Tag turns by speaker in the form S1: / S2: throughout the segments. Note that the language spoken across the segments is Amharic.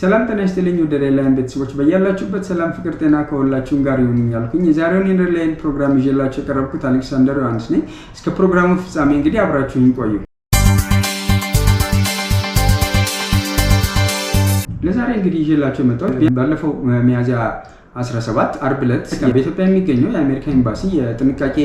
S1: ሰላም ጤና ይስጥልኝ ወደ Red Line ቤተሰቦች፣ በያላችሁበት ሰላም፣ ፍቅር፣ ጤና ከሁላችሁም ጋር ይሁን እያልኩኝ የዛሬውን የ Red Line ፕሮግራም ይዤላችሁ የቀረብኩት አሌክሳንደር ዮሐንስ ነኝ። እስከ ፕሮግራሙ ፍጻሜ እንግዲህ አብራችሁኝ ቆዩ። ለዛሬ እንግዲህ ይዤላችሁ የመጣሁት ባለፈው ሚያዝያ 17 አርብ ዕለት በኢትዮጵያ የሚገኘው የአሜሪካ ኤምባሲ የጥንቃቄ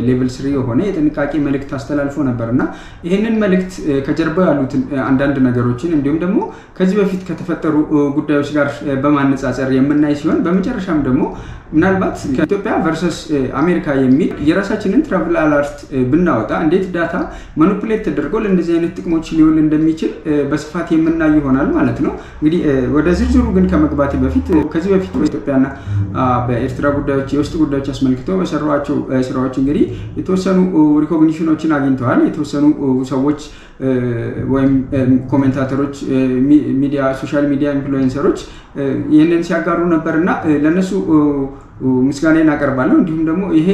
S1: level 3 የሆነ የጥንቃቄ መልእክት አስተላልፎ ነበር እና ይህንን መልእክት ከጀርባው ያሉትን አንዳንድ ነገሮችን እንዲሁም ደግሞ ከዚህ በፊት ከተፈጠሩ ጉዳዮች ጋር በማነጻጸር የምናይ ሲሆን፣ በመጨረሻም ደግሞ ምናልባት ከኢትዮጵያ versus አሜሪካ የሚል የራሳችንን travel alert ብናወጣ እንዴት data manipulate ተደርጎ ለእንደዚህ አይነት ጥቅሞች ሊውል እንደሚችል በስፋት የምናይ ይሆናል ማለት ነው። እንግዲህ ወደ ዝርዝሩ ግን ከመግባቴ በፊት ከዚህ በፊት በኢትዮጵያና በኤርትራ ጉዳዮች፣ የውስጥ ጉዳዮች አስመልክቶ በሰሯቸው ስራዎች እንግዲህ የተወሰኑ recognition ኦችን አግኝተዋል። የተወሰኑ ሰዎች ወይም commentator ኦች፣ ሚዲያ፣ social media influencer ኦች ይህንን ሲያጋሩ ነበር እና ለእነሱ ምስጋናዬን አቀርባለሁ። እንዲሁም ደግሞ ይሄ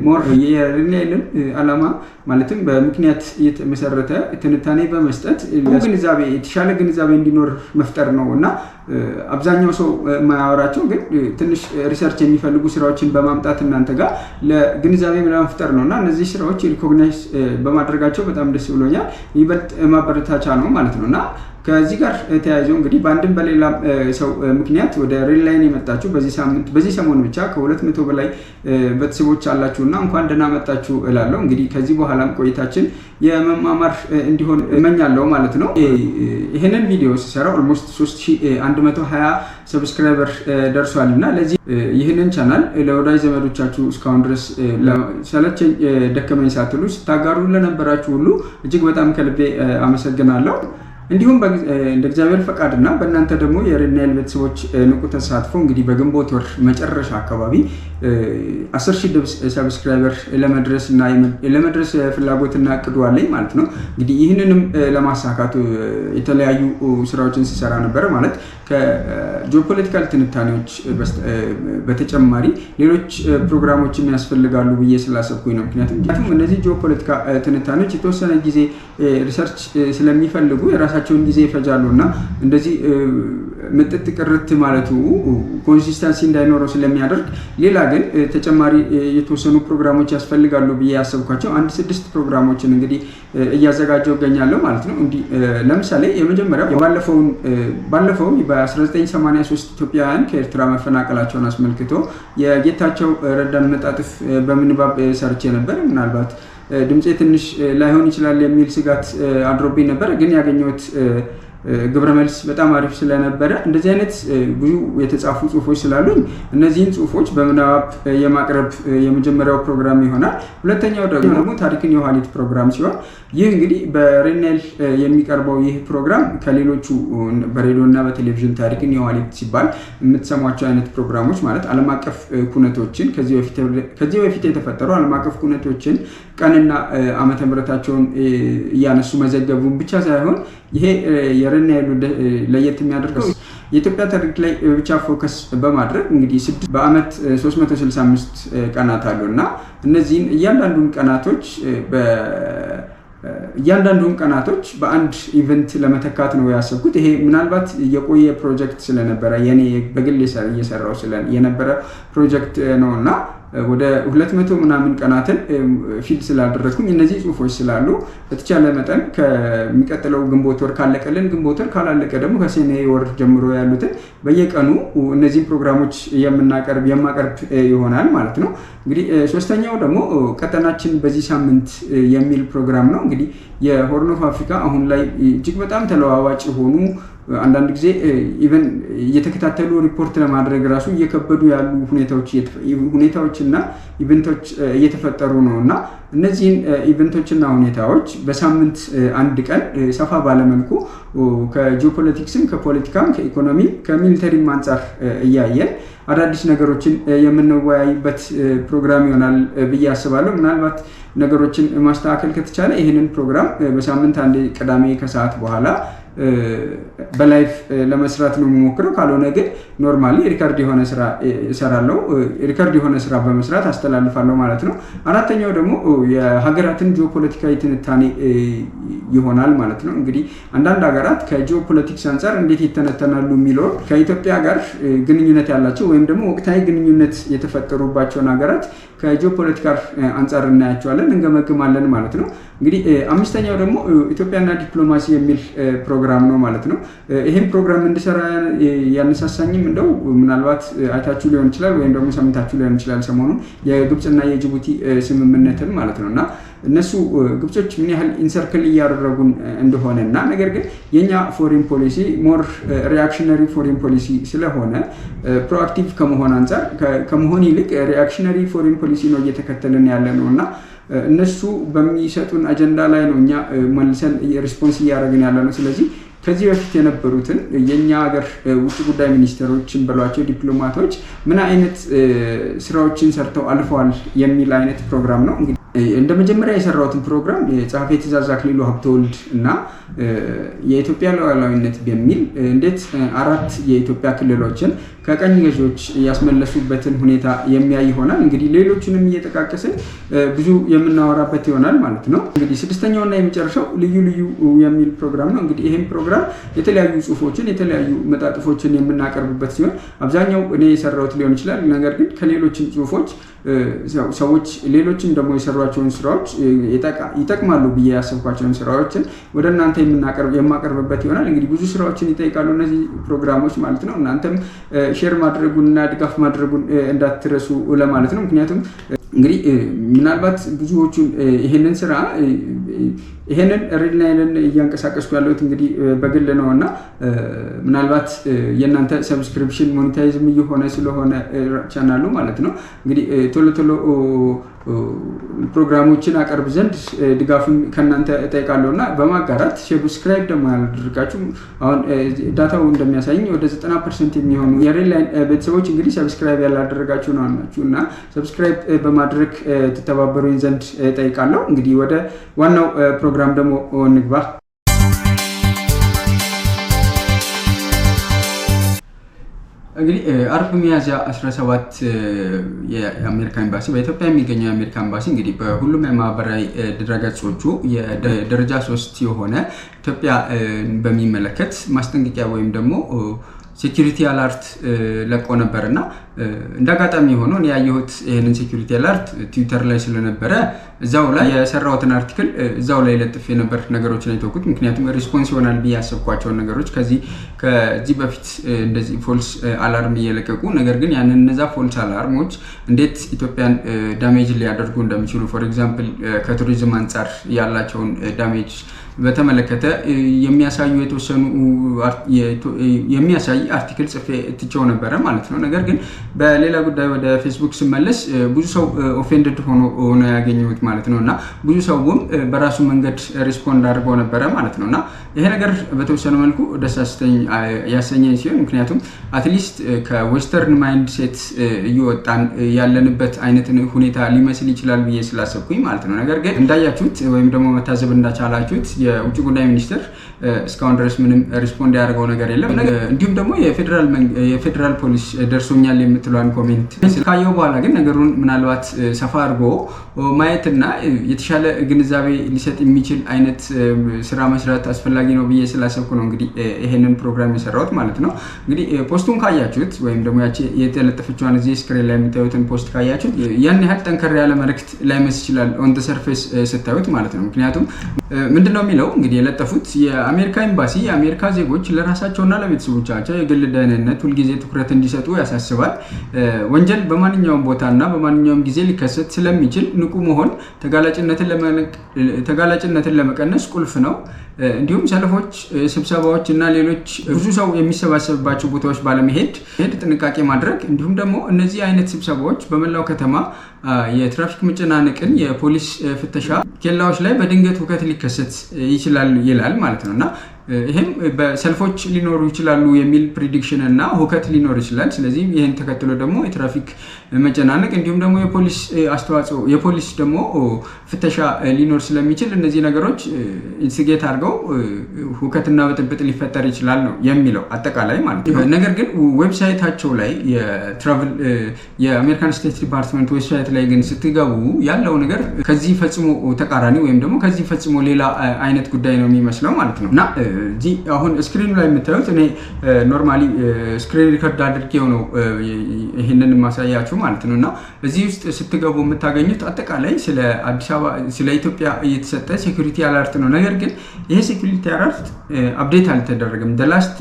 S1: more የሪናይልን ዓላማ፣ ማለትም በምክንያት የተመሰረተ ትንታኔ በመስጠት ግንዛቤ፣ የተሻለ ግንዛቤ እንዲኖር መፍጠር ነው እና አብዛኛው ሰው የማያወራቸው ግን ትንሽ research የሚፈልጉ ስራዎችን በማምጣት እናንተ ጋር ለግንዛቤ ለመፍጠር ነው እና እነዚህ ስራዎች recognize በማድረጋቸው በጣም ደስ ብሎኛል። ይበልጥ ማበረታቻ ነው ማለት ነው። እና ከዚህ ጋር ተያይዞ እንግዲህ በአንድም በሌላም ሰው ምክንያት ወደ Red Line የመጣችሁ፣ በዚህ ሳምንት በዚህ ሰሞን ብቻ ከ200 በላይ ቤተሰቦች አላችሁ እና እንኳን ደህና መጣችሁ እላለሁ። እንግዲህ ከዚህ በኋላም ቆይታችን የመማማር እንዲሆን እመኛለሁ ማለት ነው። ይህንን ቪዲዮ ስሰራ almost 3120 subscriber ደርሷል እና ለዚህ ይህንን ቻናል ለወዳጅ ዘመዶቻችሁ እስካሁን ድረስ ሰለቸኝ ደከመኝ ሳትሉ ስታጋሩ ለነበራችሁ ሁሉ እጅግ በጣም ከልቤ አመሰግናለሁ። እንዲሁም እንደ እግዚአብሔር ፈቃድና በእናንተ ደግሞ የ Red Nile ቤተሰቦች ንቁ ተሳትፎ እንግዲህ በግንቦት ወር መጨረሻ አካባቢ 10,000 subscriber ለመድረስ እና ለመድረስ ፍላጎትና እቅዱ አለኝ ማለት ነው። እንግዲህ ይህንንም ለማሳካት የተለያዩ ስራዎችን ሲሰራ ነበረ። ማለት ከጂኦፖለቲካል ትንታኔዎች በተጨማሪ ሌሎች ፕሮግራሞችም ያስፈልጋሉ ብዬ ስላሰብኩኝ ነው። ምክንያቱም እነዚህ ጂኦፖለቲካ ትንታኔዎች የተወሰነ ጊዜ research ስለሚፈልጉ የራሳቸውን ጊዜ ይፈጃሉ እና እንደዚህ ምጥጥ ቅርት ማለቱ consistency እንዳይኖረው ስለሚያደርግ፣ ሌላ ግን ተጨማሪ የተወሰኑ ፕሮግራሞች ያስፈልጋሉ ብዬ ያሰብኳቸው አንድ ስድስት ፕሮግራሞችን እንግዲህ እያዘጋጀው እገኛለሁ ማለት ነው። እንዲህ ለምሳሌ የመጀመሪያው ባለፈው በ1983 ኢትዮጵያውያን ከኤርትራ መፈናቀላቸውን አስመልክቶ የጌታቸው ረዳን መጣጥፍ በምንባብ ሰርቼ ነበር። ምናልባት ድምፄ ትንሽ ላይሆን ይችላል የሚል ስጋት አድሮብኝ ነበር። ግን ያገኘሁት ግብረ መልስ በጣም አሪፍ ስለነበረ፣ እንደዚህ አይነት ብዙ የተጻፉ ጽሁፎች ስላሉኝ እነዚህን ጽሁፎች በምንባብ የማቅረብ የመጀመሪያው ፕሮግራም ይሆናል። ሁለተኛው ደግሞ ታሪክን የኋሊት ፕሮግራም ሲሆን፣ ይህ እንግዲህ በ Red Nile የሚቀርበው ይህ ፕሮግራም ከሌሎቹ በሬዲዮ እና በቴሌቪዥን ታሪክን የኋሊት ሲባል የምትሰሟቸው አይነት ፕሮግራሞች፣ ማለት ዓለም አቀፍ ኩነቶችን፣ ከዚህ በፊት የተፈጠሩ ዓለም አቀፍ ኩነቶችን ቀንና ዓመተ ምሕረታቸውን እያነሱ መዘገቡን ብቻ ሳይሆን፣ ይሄ የ Red Nile ኡ ለየት የሚያደርገው የኢትዮጵያ ታሪክ ላይ ብቻ focus በማድረግ እንግዲህ በአመት 365 ቀናት አሉ እና እነዚህን እያንዳንዱን ቀናቶች በአንድ event ለመተካት ነው ያሰብኩት። ይሄ ምናልባት የቆየ ፕሮጀክት ስለነበረ፣ የኔ በግል እየሰራው የነበረ ፕሮጀክት ነው እና ወደ 200 ምናምን ቀናትን fill ስላደረግኩኝ፣ እነዚህ ጽሁፎች ስላሉ፣ በተቻለ መጠን ከሚቀጥለው ግንቦት ወር ካለቀልን ግንቦት ወር፣ ካላለቀ ደግሞ ከሰኔ ወር ጀምሮ ያሉትን በየቀኑ እነዚህን ፕሮግራሞች የማቀርብ ይሆናል ማለት ነው። እንግዲህ ሶስተኛው ደግሞ ቀጠናችን በዚህ ሳምንት የሚል ፕሮግራም ነው። እንግዲህ የ Horn of Africa አሁን ላይ እጅግ በጣም ተለዋዋጭ የሆኑ፣ አንዳንድ ጊዜ even እየተከታተሉ ሪፖርት ለማድረግ ራሱ እየከበዱ ያሉ ሁኔታዎችና event ኦች እየተፈጠሩ ነው እና እነዚህን event ኦችና ሁኔታዎች በሳምንት አንድ ቀን ሰፋ ባለመልኩ ከጂኦፖለቲክስም፣ ከፖለቲካም፣ ከኢኮኖሚም፣ ከ military ም አንጻር እያየን አዳዲስ ነገሮችን የምንወያይበት ፕሮግራም ይሆናል ብዬ አስባለሁ። ምናልባት ነገሮችን ማስተካከል ከተቻለ ይህንን ፕሮግራም በሳምንት አንድ ቅዳሜ ከሰዓት በኋላ በ live ለመስራት ነው የምሞክረው። ካልሆነ ግን normally record የሆነ ስራ እሰራለሁ። Record የሆነ ስራ በመስራት አስተላልፋለሁ ማለት ነው። አራተኛው ደግሞ የሀገራትን ጂኦፖለቲካዊ ትንታኔ ይሆናል ማለት ነው። እንግዲህ አንዳንድ ሀገራት ከጂኦፖለቲክስ አንጻር እንዴት ይተነተናሉ የሚለውን፣ ከኢትዮጵያ ጋር ግንኙነት ያላቸው ወይም ደግሞ ወቅታዊ ግንኙነት የተፈጠሩባቸውን ሀገራት ከጂኦፖለቲካ አንጻር እናያቸዋለን፣ እንገመግማለን ማለት ነው። እንግዲህ አምስተኛው ደግሞ ኢትዮጵያና ዲፕሎማሲ የሚል ፕሮግራም ነው ማለት ነው። ይህም ፕሮግራም እንድሰራ ያነሳሳኝም እንደው ምናልባት አይታችሁ ሊሆን ይችላል ወይም ደግሞ ሰምታችሁ ሊሆን ይችላል፣ ሰሞኑን የግብፅና የጅቡቲ ስምምነትን ማለት ነው። እና እነሱ ግብጾች ምን ያህል encircle እያደረጉን እንደሆነ እና ነገር ግን የኛ foreign policy more reactionary foreign policy ስለሆነ፣ proactive ከመሆን አንጻር ከመሆን ይልቅ reactionary foreign policy ነው እየተከተልን ያለ ነው እና እነሱ በሚሰጡን አጀንዳ ላይ ነው እኛ መልሰን response እያደረግን ያለ ነው። ስለዚህ ከዚህ በፊት የነበሩትን የእኛ ሀገር ውጭ ጉዳይ ሚኒስትሮችን በሏቸው ዲፕሎማቶች ምን አይነት ስራዎችን ሰርተው አልፈዋል የሚል አይነት ፕሮግራም ነው። እንግዲህ እንደ መጀመሪያ የሰራሁትን ፕሮግራም የጸሐፌ ትእዛዝ አክሊሉ ሀብተወልድ እና የኢትዮጵያ ሉዓላዊነት በሚል እንዴት አራት የኢትዮጵያ ክልሎችን ከቅኝ ገዢዎች ያስመለሱበትን ሁኔታ የሚያይ ይሆናል። እንግዲህ ሌሎችንም እየጠቃቀስን ብዙ የምናወራበት ይሆናል ማለት ነው። እንግዲህ ስድስተኛውና የመጨረሻው ልዩ ልዩ የሚል ፕሮግራም ነው። እንግዲህ ይህም ፕሮግራም የተለያዩ ጽሁፎችን፣ የተለያዩ መጣጥፎችን የምናቀርብበት ሲሆን አብዛኛው እኔ የሰራሁት ሊሆን ይችላል። ነገር ግን ከሌሎችም ጽሁፎች ሰዎች ሌሎችም ደግሞ የሰሯቸውን ስራዎች፣ ይጠቅማሉ ብዬ ያሰብኳቸውን ስራዎችን ወደ እናንተ የማቀርብበት ይሆናል። እንግዲህ ብዙ ስራዎችን ይጠይቃሉ እነዚህ ፕሮግራሞች ማለት ነው። እናንተም share ማድረጉን እና ድጋፍ ማድረጉን እንዳትረሱ ለማለት ነው። ምክንያቱም እንግዲህ ምናልባት ብዙዎቹን ይሄንን ስራ፣ ይሄንን Red Line ን እያንቀሳቀስኩ ያለሁት እንግዲህ በግል ነው እና ምናልባት የእናንተ subscription monetize ም እየሆነ ስለሆነ ቻናሉ ማለት ነው፣ እንግዲህ ቶሎ ቶሎ ፕሮግራሞችን አቀርብ ዘንድ ድጋፍም ከእናንተ እጠይቃለሁ እና በማጋራት፣ subscribe ደግሞ ያላደረጋችሁ፣ አሁን data ው እንደሚያሳየኝ ወደ 90% የሚሆኑ የ Red Line ቤተሰቦች እንግዲህ subscribe ያላደረጋችሁ ነው ናችሁ እና subscribe በማድረግ ትተባበሩኝ ዘንድ እጠይቃለሁ። እንግዲህ ወደ ዋናው ፕሮግራም ደግሞ እንግባ። እንግዲህ አርብ ሚያዝያ 17 የአሜሪካ ኤምባሲ፣ በኢትዮጵያ የሚገኘው የአሜሪካ ኤምባሲ እንግዲህ በሁሉም የማህበራዊ ድረገጾቹ የደረጃ 3 የሆነ ኢትዮጵያ በሚመለከት ማስጠንቀቂያ ወይም ደግሞ security alert ለቆ ነበር። እና እንደ አጋጣሚ ሆኖ እኔ ያየሁት ይህንን security alert ትዊተር ላይ ስለነበረ እዛው ላይ የሰራሁትን article እዛው ላይ ለጥፌ ነበር ነገሮችን የተውኩት። ምክንያቱም response ይሆናል ብዬ ያሰብኳቸውን ነገሮች ከዚህ በፊት እንደዚህ false alarm እየለቀቁ፣ ነገር ግን ያንን እነዛ false alarm ኦች እንዴት ኢትዮጵያን damage ሊያደርጉ እንደሚችሉ፣ for example ከቱሪዝም አንጻር ያላቸውን damage በተመለከተ የሚያሳዩ የተወሰኑ የሚያሳይ article ጽፌ ትቼው ነበረ ማለት ነው። ነገር ግን በሌላ ጉዳይ ወደ ፌስቡክ ስመለስ ብዙ ሰው offended ሆኖ ነው ያገኘሁት ማለት ነው እና ብዙ ሰውም በራሱ መንገድ respond አድርጎ ነበረ ማለት ነው። እና ይሄ ነገር በተወሰነ መልኩ ደስ ያሰኘኝ ሲሆን ምክንያቱም at least ከ western mindset እየወጣን ያለንበት አይነት ሁኔታ ሊመስል ይችላል ብዬ ስላሰብኩኝ ማለት ነው። ነገር ግን እንዳያችሁት ወይም ደግሞ መታዘብ እንዳቻላችሁት የውጭ ጉዳይ ሚኒስትር እስካሁን ድረስ ምንም respond ያደረገው ነገር የለም። እንዲሁም ደግሞ የፌዴራል ፖሊስ ደርሶኛል የምትለዋን comment ካየው በኋላ ግን ነገሩን ምናልባት ሰፋ አድርጎ ማየትና የተሻለ ግንዛቤ ሊሰጥ የሚችል አይነት ስራ መስራት አስፈላጊ ነው ብዬ ስላሰብኩ ነው እንግዲህ ይሄንን ፕሮግራም የሰራሁት ማለት ነው። እንግዲህ post ኡን ካያችሁት ወይም ደግሞ ያቺ የተለጠፈችዋን እዚህ screen ላይ የምታዩትን post ካያችሁት ያን ያህል ጠንከር ያለ መልእክት ላይመስል ይችላል on the surface ስታዩት ማለት ነው። ምክንያቱም ምንድነው የሚለው እንግዲህ የለጠፉት፣ የአሜሪካ ኤምባሲ የአሜሪካ ዜጎች ለራሳቸውና ለቤተሰቦቻቸው የግል ደህንነት ሁልጊዜ ትኩረት እንዲሰጡ ያሳስባል። ወንጀል በማንኛውም ቦታና በማንኛውም ጊዜ ሊከሰት ስለሚችል ንቁ መሆን ተጋላጭነትን ለመቀነስ ቁልፍ ነው። እንዲሁም ሰልፎች፣ ስብሰባዎች እና ሌሎች ብዙ ሰው የሚሰባሰብባቸው ቦታዎች ባለመሄድ ጥንቃቄ ማድረግ፣ እንዲሁም ደግሞ እነዚህ አይነት ስብሰባዎች በመላው ከተማ የትራፊክ መጨናነቅን፣ የፖሊስ ፍተሻ ኬላዎች ላይ በድንገት ሁከት ሊከሰት ይችላል ይላል ማለት ነው። እና ይሄም በሰልፎች ሊኖሩ ይችላሉ የሚል prediction እና ሁከት ሊኖር ይችላል። ስለዚህ ይህን ተከትሎ ደግሞ የትራፊክ መጨናነቅ እንዲሁም ደግሞ የፖሊስ አስተዋጽኦ፣ የፖሊስ ደግሞ ፍተሻ ሊኖር ስለሚችል እነዚህ ነገሮች instigate አድርገው ሁከትና ብጥብጥ ሊፈጠር ይችላል ነው የሚለው አጠቃላይ ማለት ነው። ነገር ግን website ኣቸው ላይ፣ የ travel የአሜሪካን State Department website ላይ ግን ስትገቡ ያለው ነገር ከዚህ ፈጽሞ ተቃራኒ ወይም ደግሞ ከዚህ ፈጽሞ ሌላ አይነት ጉዳይ ነው የሚመስለው ማለት ነው። እና እዚህ አሁን screen ኑ ላይ የምታዩት፣ እኔ normally screen record አድርጌው ነው ይህንን የማሳያችሁ ማለት ነው። እና እዚህ ውስጥ ስትገቡ የምታገኙት አጠቃላይ ስለ አዲስ አበባ፣ ስለ ኢትዮጵያ የተሰጠ security alert ነው። ነገር ግን ይሄ security alert update አልተደረገም። The last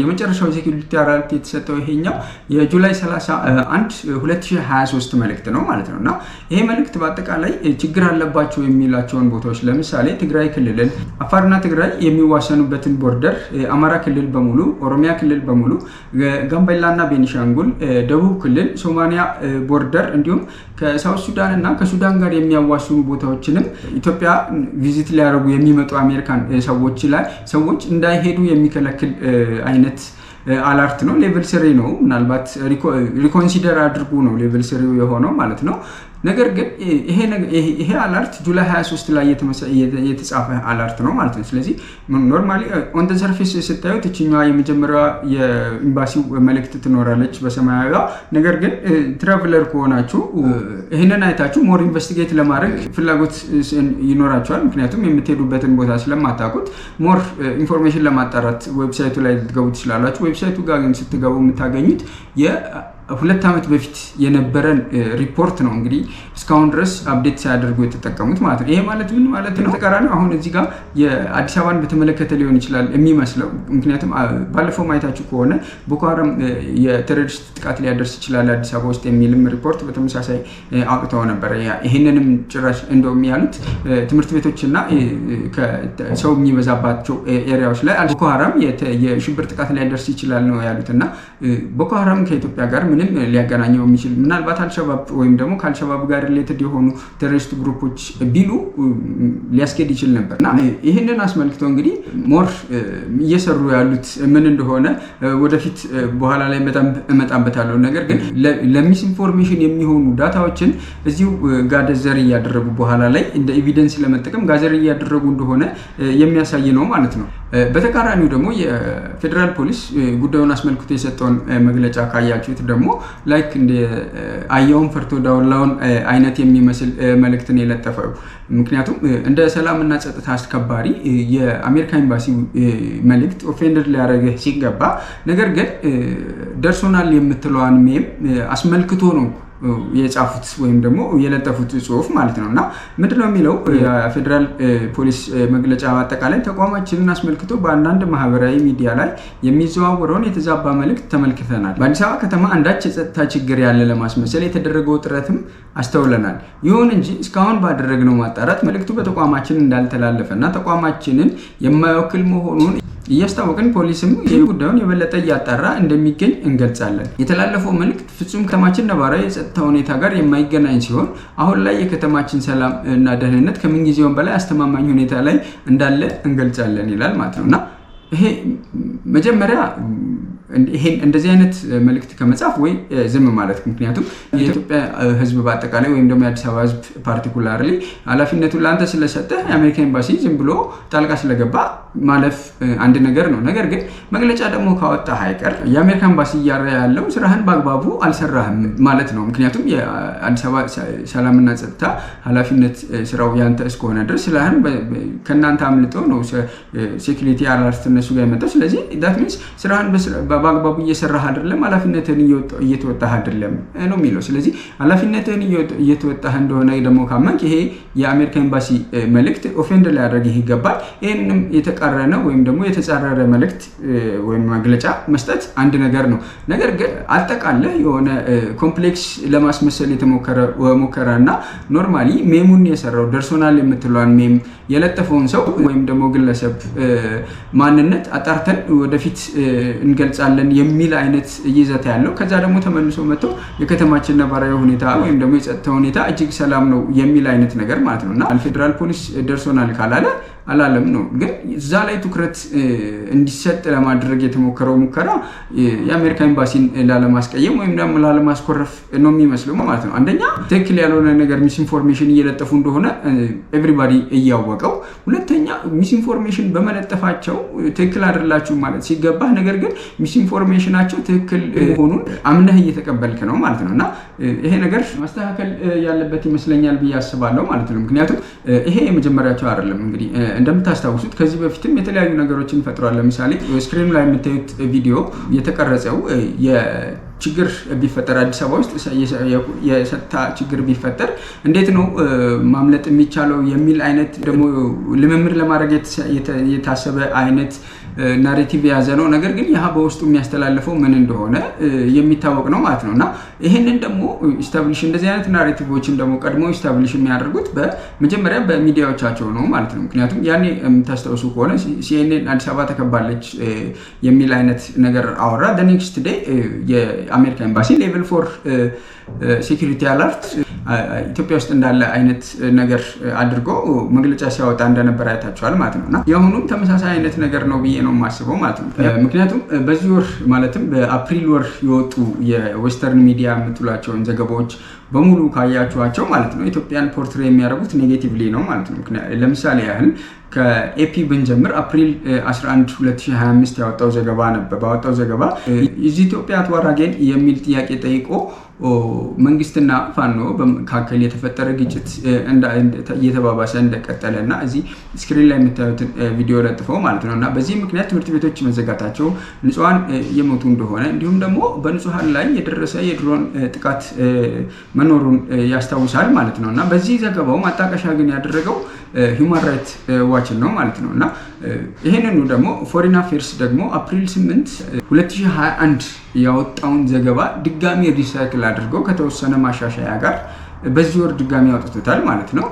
S1: የመጨረሻው security alert የተሰጠው ይሄኛው የ July 31 2023 መልእክት ነው ማለት ነው። እና ይሄ መልእክት በአጠቃላይ ችግር አለባቸው የሚላቸውን ቦታዎች፣ ለምሳሌ ትግራይ ክልልን፣ አፋርና ትግራይ የሚዋሰኑበትን border፣ አማራ ክልል በሙሉ፣ ኦሮሚያ ክልል በሙሉ፣ ጋምቤላና ቤኒሻንጉል፣ ደቡብ ክልል፣ ሶማሊያ border እንዲሁም ከ South Sudan እና ከሱዳን ጋር የሚያዋስኑ ቦታዎችንም ኢትዮጵያ visit ሊያደርጉ የሚመጡ አሜሪካን ሰዎች ላይ ሰዎች እንዳይሄዱ የሚከለክል አይነት alert ነው። Level 3 ነው። ምናልባት reconsider አድርጉ ነው level 3 የሆነው ማለት ነው። ነገር ግን ይሄ alert July 23 ላይ የተጻፈ alert ነው ማለት ነው። ስለዚህ normally on the surface ስታዩት እችኛዋ የመጀመሪያዋ የኤምባሲው መልእክት ትኖራለች በሰማያዊዋ። ነገር ግን traveler ከሆናችሁ ይህንን አይታችሁ more investigate ለማድረግ ፍላጎት ይኖራችኋል። ምክንያቱም የምትሄዱበትን ቦታ ስለማታውቁት more information ለማጣራት website ኡ ላይ ልትገቡ ትችላላችሁ። Website ኡ ጋር ግን ስትገቡ የምታገኙት የ2 ዓመት በፊት የነበረን ሪፖርት ነው፣ እንግዲህ እስካሁን ድረስ update ሳያደርጉ የተጠቀሙት ማለት ነው። ይሄ ማለት ምን ማለት ነው? ተቃራኒው አሁን እዚህ ጋር የአዲስ አበባን በተመለከተ ሊሆን ይችላል የሚመስለው። ምክንያቱም ባለፈው ማየታችሁ ከሆነ ቦኮ ሀራም የ terrorist ጥቃት ሊያደርስ ይችላል አዲስ አበባ ውስጥ የሚልም ሪፖርት በተመሳሳይ አውጥተው ነበረ። ይሄንንም ጭራሽ እንደውም ያሉት ትምህርት ቤቶችና ሰው የሚበዛባቸው area ዎች ላይ ቦኮ ሀራም የሽብር ጥቃት ሊያደርስ ይችላል ነው ያሉት። እና ቦኮ ሀራም ከኢትዮጵያ ጋር ምንም ሊያገናኘው የሚችል፣ ምናልባት አልሸባብ ወይም ደግሞ ከአልሸባብ ጋር related የሆኑ terrorist group ኦች ቢሉ ሊያስኬድ ይችል ነበር። እና ይህንን አስመልክቶ እንግዲህ more እየሰሩ ያሉት ምን እንደሆነ ወደፊት በኋላ ላይ በጣም እመጣበታለሁ። ነገር ግን ለ misinformation የሚሆኑ data ዎችን እዚሁ gather እያደረጉ፣ በኋላ ላይ እንደ evidence ለመጠቀም gather እያደረጉ እንደሆነ የሚያሳይ ነው ማለት ነው። በተቃራኒው ደግሞ የፌዴራል ፖሊስ ጉዳዩን አስመልክቶ የሰጠውን መግለጫ ካያችሁት ደግሞ like እንደ አህያውን ፈርቶ ዳውላውን አይነት የሚመስል መልእክትን የለጠፈው። ምክንያቱም እንደ ሰላምና ጸጥታ አስከባሪ የአሜሪካ ኤምባሲ መልእክት offended ሊያደርግህ ሲገባ፣ ነገር ግን ደርሶናል የምትለዋን meme አስመልክቶ ነው የጻፉት ወይም ደግሞ የለጠፉት ጽሁፍ ማለት ነው። እና ምንድነው የሚለው የፌዴራል ፖሊስ መግለጫ? አጠቃላይ ተቋማችንን አስመልክቶ በአንዳንድ ማህበራዊ ሚዲያ ላይ የሚዘዋወረውን የተዛባ መልእክት ተመልክተናል። በአዲስ አበባ ከተማ አንዳች የጸጥታ ችግር ያለ ለማስመሰል የተደረገው ጥረትም አስተውለናል። ይሁን እንጂ እስካሁን ባደረግነው ማጣራት መልእክቱ በተቋማችን እንዳልተላለፈ እና ተቋማችንን የማይወክል መሆኑን እያስታወቅን፣ ፖሊስም ጉዳዩን የበለጠ እያጣራ እንደሚገኝ እንገልጻለን። የተላለፈው መልእክት ፍጹም ከተማችን ነባራዊ የጸጥታ ሁኔታ ጋር የማይገናኝ ሲሆን፣ አሁን ላይ የከተማችን ሰላም እና ደህንነት ከምንጊዜውም በላይ አስተማማኝ ሁኔታ ላይ እንዳለ እንገልጻለን ይላል ማለት ነው። እና ይሄ መጀመሪያ ይሄን እንደዚህ አይነት መልእክት ከመጻፍ ወይ ዝም ማለት፣ ምክንያቱም የኢትዮጵያ ሕዝብ በአጠቃላይ ወይም ደግሞ የአዲስ አበባ ሕዝብ particularly ኃላፊነቱን ለአንተ ስለሰጠህ የአሜሪካ ኤምባሲ ዝም ብሎ ጣልቃ ስለገባ ማለፍ አንድ ነገር ነው። ነገር ግን መግለጫ ደግሞ ካወጣህ አይቀር የአሜሪካ ኤምባሲ እያረ ያለው ስራህን በአግባቡ አልሰራህም ማለት ነው። ምክንያቱም የአዲስ አበባ ሰላምና ጸጥታ ኃላፊነት ስራው ያንተ እስከሆነ ድረስ ስራህን ከእናንተ አምልጦ ነው security alert እነሱ ጋር የመጣው። ስለዚህ that means ስራህን በአግባቡ እየሰራህ አይደለም፣ ኃላፊነትህን እየተወጣህ አይደለም ነው የሚለው። ስለዚህ ኃላፊነትህን እየተወጣህ እንደሆነ ደግሞ ካመንክ ይሄ የአሜሪካ ኤምባሲ መልእክት offend ሊያደርግህ ይገባል። ይህንም የተቃረነ ወይም ደግሞ የተጻረረ መልእክት ወይም መግለጫ መስጠት አንድ ነገር ነው። ነገር ግን አጠቃለህ የሆነ complex ለማስመሰል የተሞከረ ሙከራ እና normally meme ኡን የሰራው፣ ደርሶናል የምትለዋን meme የለጠፈውን ሰው ወይም ደግሞ ግለሰብ ማንነት አጣርተን ወደፊት እንገልጻለን የሚል አይነት ይዘት ያለው፣ ከዛ ደግሞ ተመልሶ መጥቶ የከተማችን ነባራዊ ሁኔታ ወይም ደግሞ የጸጥታ ሁኔታ እጅግ ሰላም ነው የሚል አይነት ነገር ማለት ነው። እና ፌዴራል ፖሊስ ደርሶናል ካላለ አላለም ነው። ግን እዛ ላይ ትኩረት እንዲሰጥ ለማድረግ የተሞከረው ሙከራ የአሜሪካ ኤምባሲን ላለማስቀየም ወይም ደግሞ ላለማስኮረፍ ነው የሚመስለው ማለት ነው። አንደኛ ትክክል ያልሆነ ነገር misinformation እየለጠፉ እንደሆነ everybody እያወቀው፣ ሁለተኛ misinformation በመለጠፋቸው ትክክል አይደላችሁ ማለት ሲገባህ፣ ነገር ግን misinformation ኣቸው ትክክል መሆኑን አምነህ እየተቀበልክ ነው ማለት ነው። እና ይሄ ነገር መስተካከል ያለበት ይመስለኛል ብዬ አስባለሁ ማለት ነው። ምክንያቱም ይሄ የመጀመሪያቸው አይደለም። እንግዲህ እንደምታስታውሱት ከዚህ በፊትም የተለያዩ ነገሮችን ፈጥሯል። ለምሳሌ screen ኑ ላይ የምታዩት ቪዲዮ የተቀረጸው ችግር ቢፈጠር፣ አዲስ አበባ ውስጥ የጸጥታ ችግር ቢፈጠር እንዴት ነው ማምለጥ የሚቻለው የሚል አይነት ደግሞ ልምምድ ለማድረግ የታሰበ አይነት narrative የያዘ ነው። ነገር ግን ይህ በውስጡ የሚያስተላልፈው ምን እንደሆነ የሚታወቅ ነው ማለት ነው። እና ይህንን ደግሞ establish እንደዚህ አይነት narrative ኦችን ደግሞ ቀድሞ establish የሚያደርጉት በመጀመሪያ በሚዲያዎቻቸው ነው ማለት ነው። ምክንያቱም ያኔ የምታስታውሱ ከሆነ CNN አዲስ አበባ ተከባለች የሚል አይነት ነገር አወራ። Next day የአሜሪካ ኤምባሲ level 4 security alert ኢትዮጵያ ውስጥ እንዳለ አይነት ነገር አድርጎ መግለጫ ሲያወጣ እንደነበር አይታችኋል ማለት ነው። እና የአሁኑም ተመሳሳይ አይነት ነገር ነው ብዬ ነው የማስበው ማለት ነው። ምክንያቱም በዚህ ወር፣ ማለትም በአፕሪል ወር የወጡ የ western media የምትሏቸውን ዘገባዎች በሙሉ ካያችኋቸው ማለት ነው፣ ኢትዮጵያን portray የሚያደርጉት negatively ነው ማለት ነው። ለምሳሌ ያህል ከ AP ብንጀምር አፕሪል 11 2025 ያወጣው ዘገባ ነበር። ባወጣው ዘገባ "Is Ethiopia at war again?" የሚል ጥያቄ ጠይቆ መንግስትና ፋኖ በመካከል የተፈጠረ ግጭት እየተባባሰ እንደቀጠለ እና እዚህ screen ላይ የምታዩትን ቪዲዮ ለጥፈው ማለት ነው። እና በዚህ ምክንያት ትምህርት ቤቶች መዘጋታቸው፣ ንጹሐን እየሞቱ እንደሆነ፣ እንዲሁም ደግሞ በንጹሐን ላይ የደረሰ የድሮን ጥቃት መኖሩን ያስታውሳል ማለት ነው። እና በዚህ ዘገባው ማጣቀሻ ግን ያደረገው Human Rights Watch ን ነው ማለት ነው። እና ይህንኑ ደግሞ Foreign Affairs ደግሞ አፕሪል 8 2021 ያወጣውን ዘገባ ድጋሚ recycle አድርገው ከተወሰነ ማሻሻያ ጋር በዚህ ወር ድጋሚ ያወጥቶታል ማለት ነው።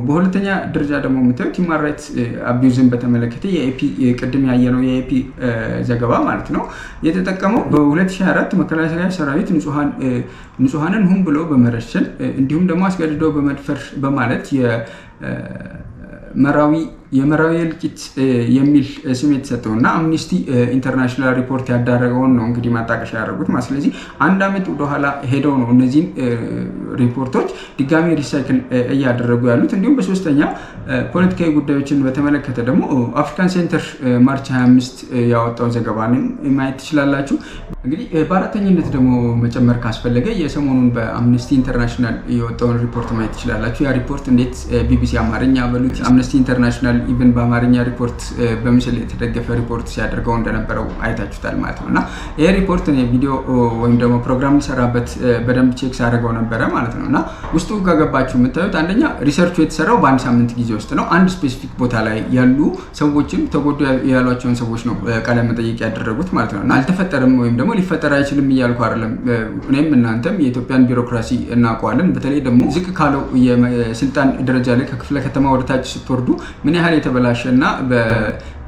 S1: በሁለተኛ ደረጃ ደግሞ የምታዩት human rights abuse ን በተመለከተ የ AP፣ ቅድም ያየነው የ AP ዘገባ ማለት ነው፣ የተጠቀመው በ2024 መከላከያ ሰራዊት ንጹሐንን ሆን ብሎ በመረሸን እንዲሁም ደግሞ አስገድዶ በመድፈር በማለት የመራዊ እልቂት የሚል ስም የተሰጠው እና Amnesty International ሪፖርት ያዳረገውን ነው እንግዲህ ማጣቀሻ ያደረጉት ማለት። ስለዚህ አንድ ዓመት ወደኋላ ሄደው ነው እነዚህን ሪፖርቶች ድጋሚ recycle እያደረጉ ያሉት። እንዲሁም በሶስተኛ ፖለቲካዊ ጉዳዮችን በተመለከተ ደግሞ African Center March 25 ያወጣው ዘገባንም ማየት ትችላላችሁ። እንግዲህ በአራተኝነት ደግሞ መጨመር ካስፈለገ የሰሞኑን በ Amnesty International የወጣውን ሪፖርት ማየት ትችላላችሁ። ያ ሪፖርት እንዴት ቢቢሲ አማርኛ በሉት፣ Amnesty International even በአማርኛ ሪፖርት በምስል የተደገፈ ሪፖርት ሲያደርገው እንደነበረው አይታችሁታል ማለት ነው። እና ይሄ ሪፖርት ቪዲዮ ወይም ደግሞ ፕሮግራም ሊሰራበት በደንብ check ሳደርገው ነበረ ማለት ነው። እና ውስጡ ከገባችሁ የምታዩት አንደኛ research ኡ የተሰራው በአንድ ሳምንት ጊዜ ውስጥ ነው። አንድ specific ቦታ ላይ ያሉ ሰዎችን፣ ተጎዱ ያሏቸውን ሰዎች ነው ቃለ መጠይቅ ያደረጉት ማለት ነው። እና አልተፈጠረም ወይም ደግሞ ሊፈጠር አይችልም እያልኩ አይደለም። እኔም እናንተም የኢትዮጵያን ቢሮክራሲ እናውቀዋለን። በተለይ ደግሞ ዝቅ ካለው የስልጣን ደረጃ ላይ ከክፍለ ከተማ ወደታች ስትወርዱ ምን ያህል የተበላሸ እና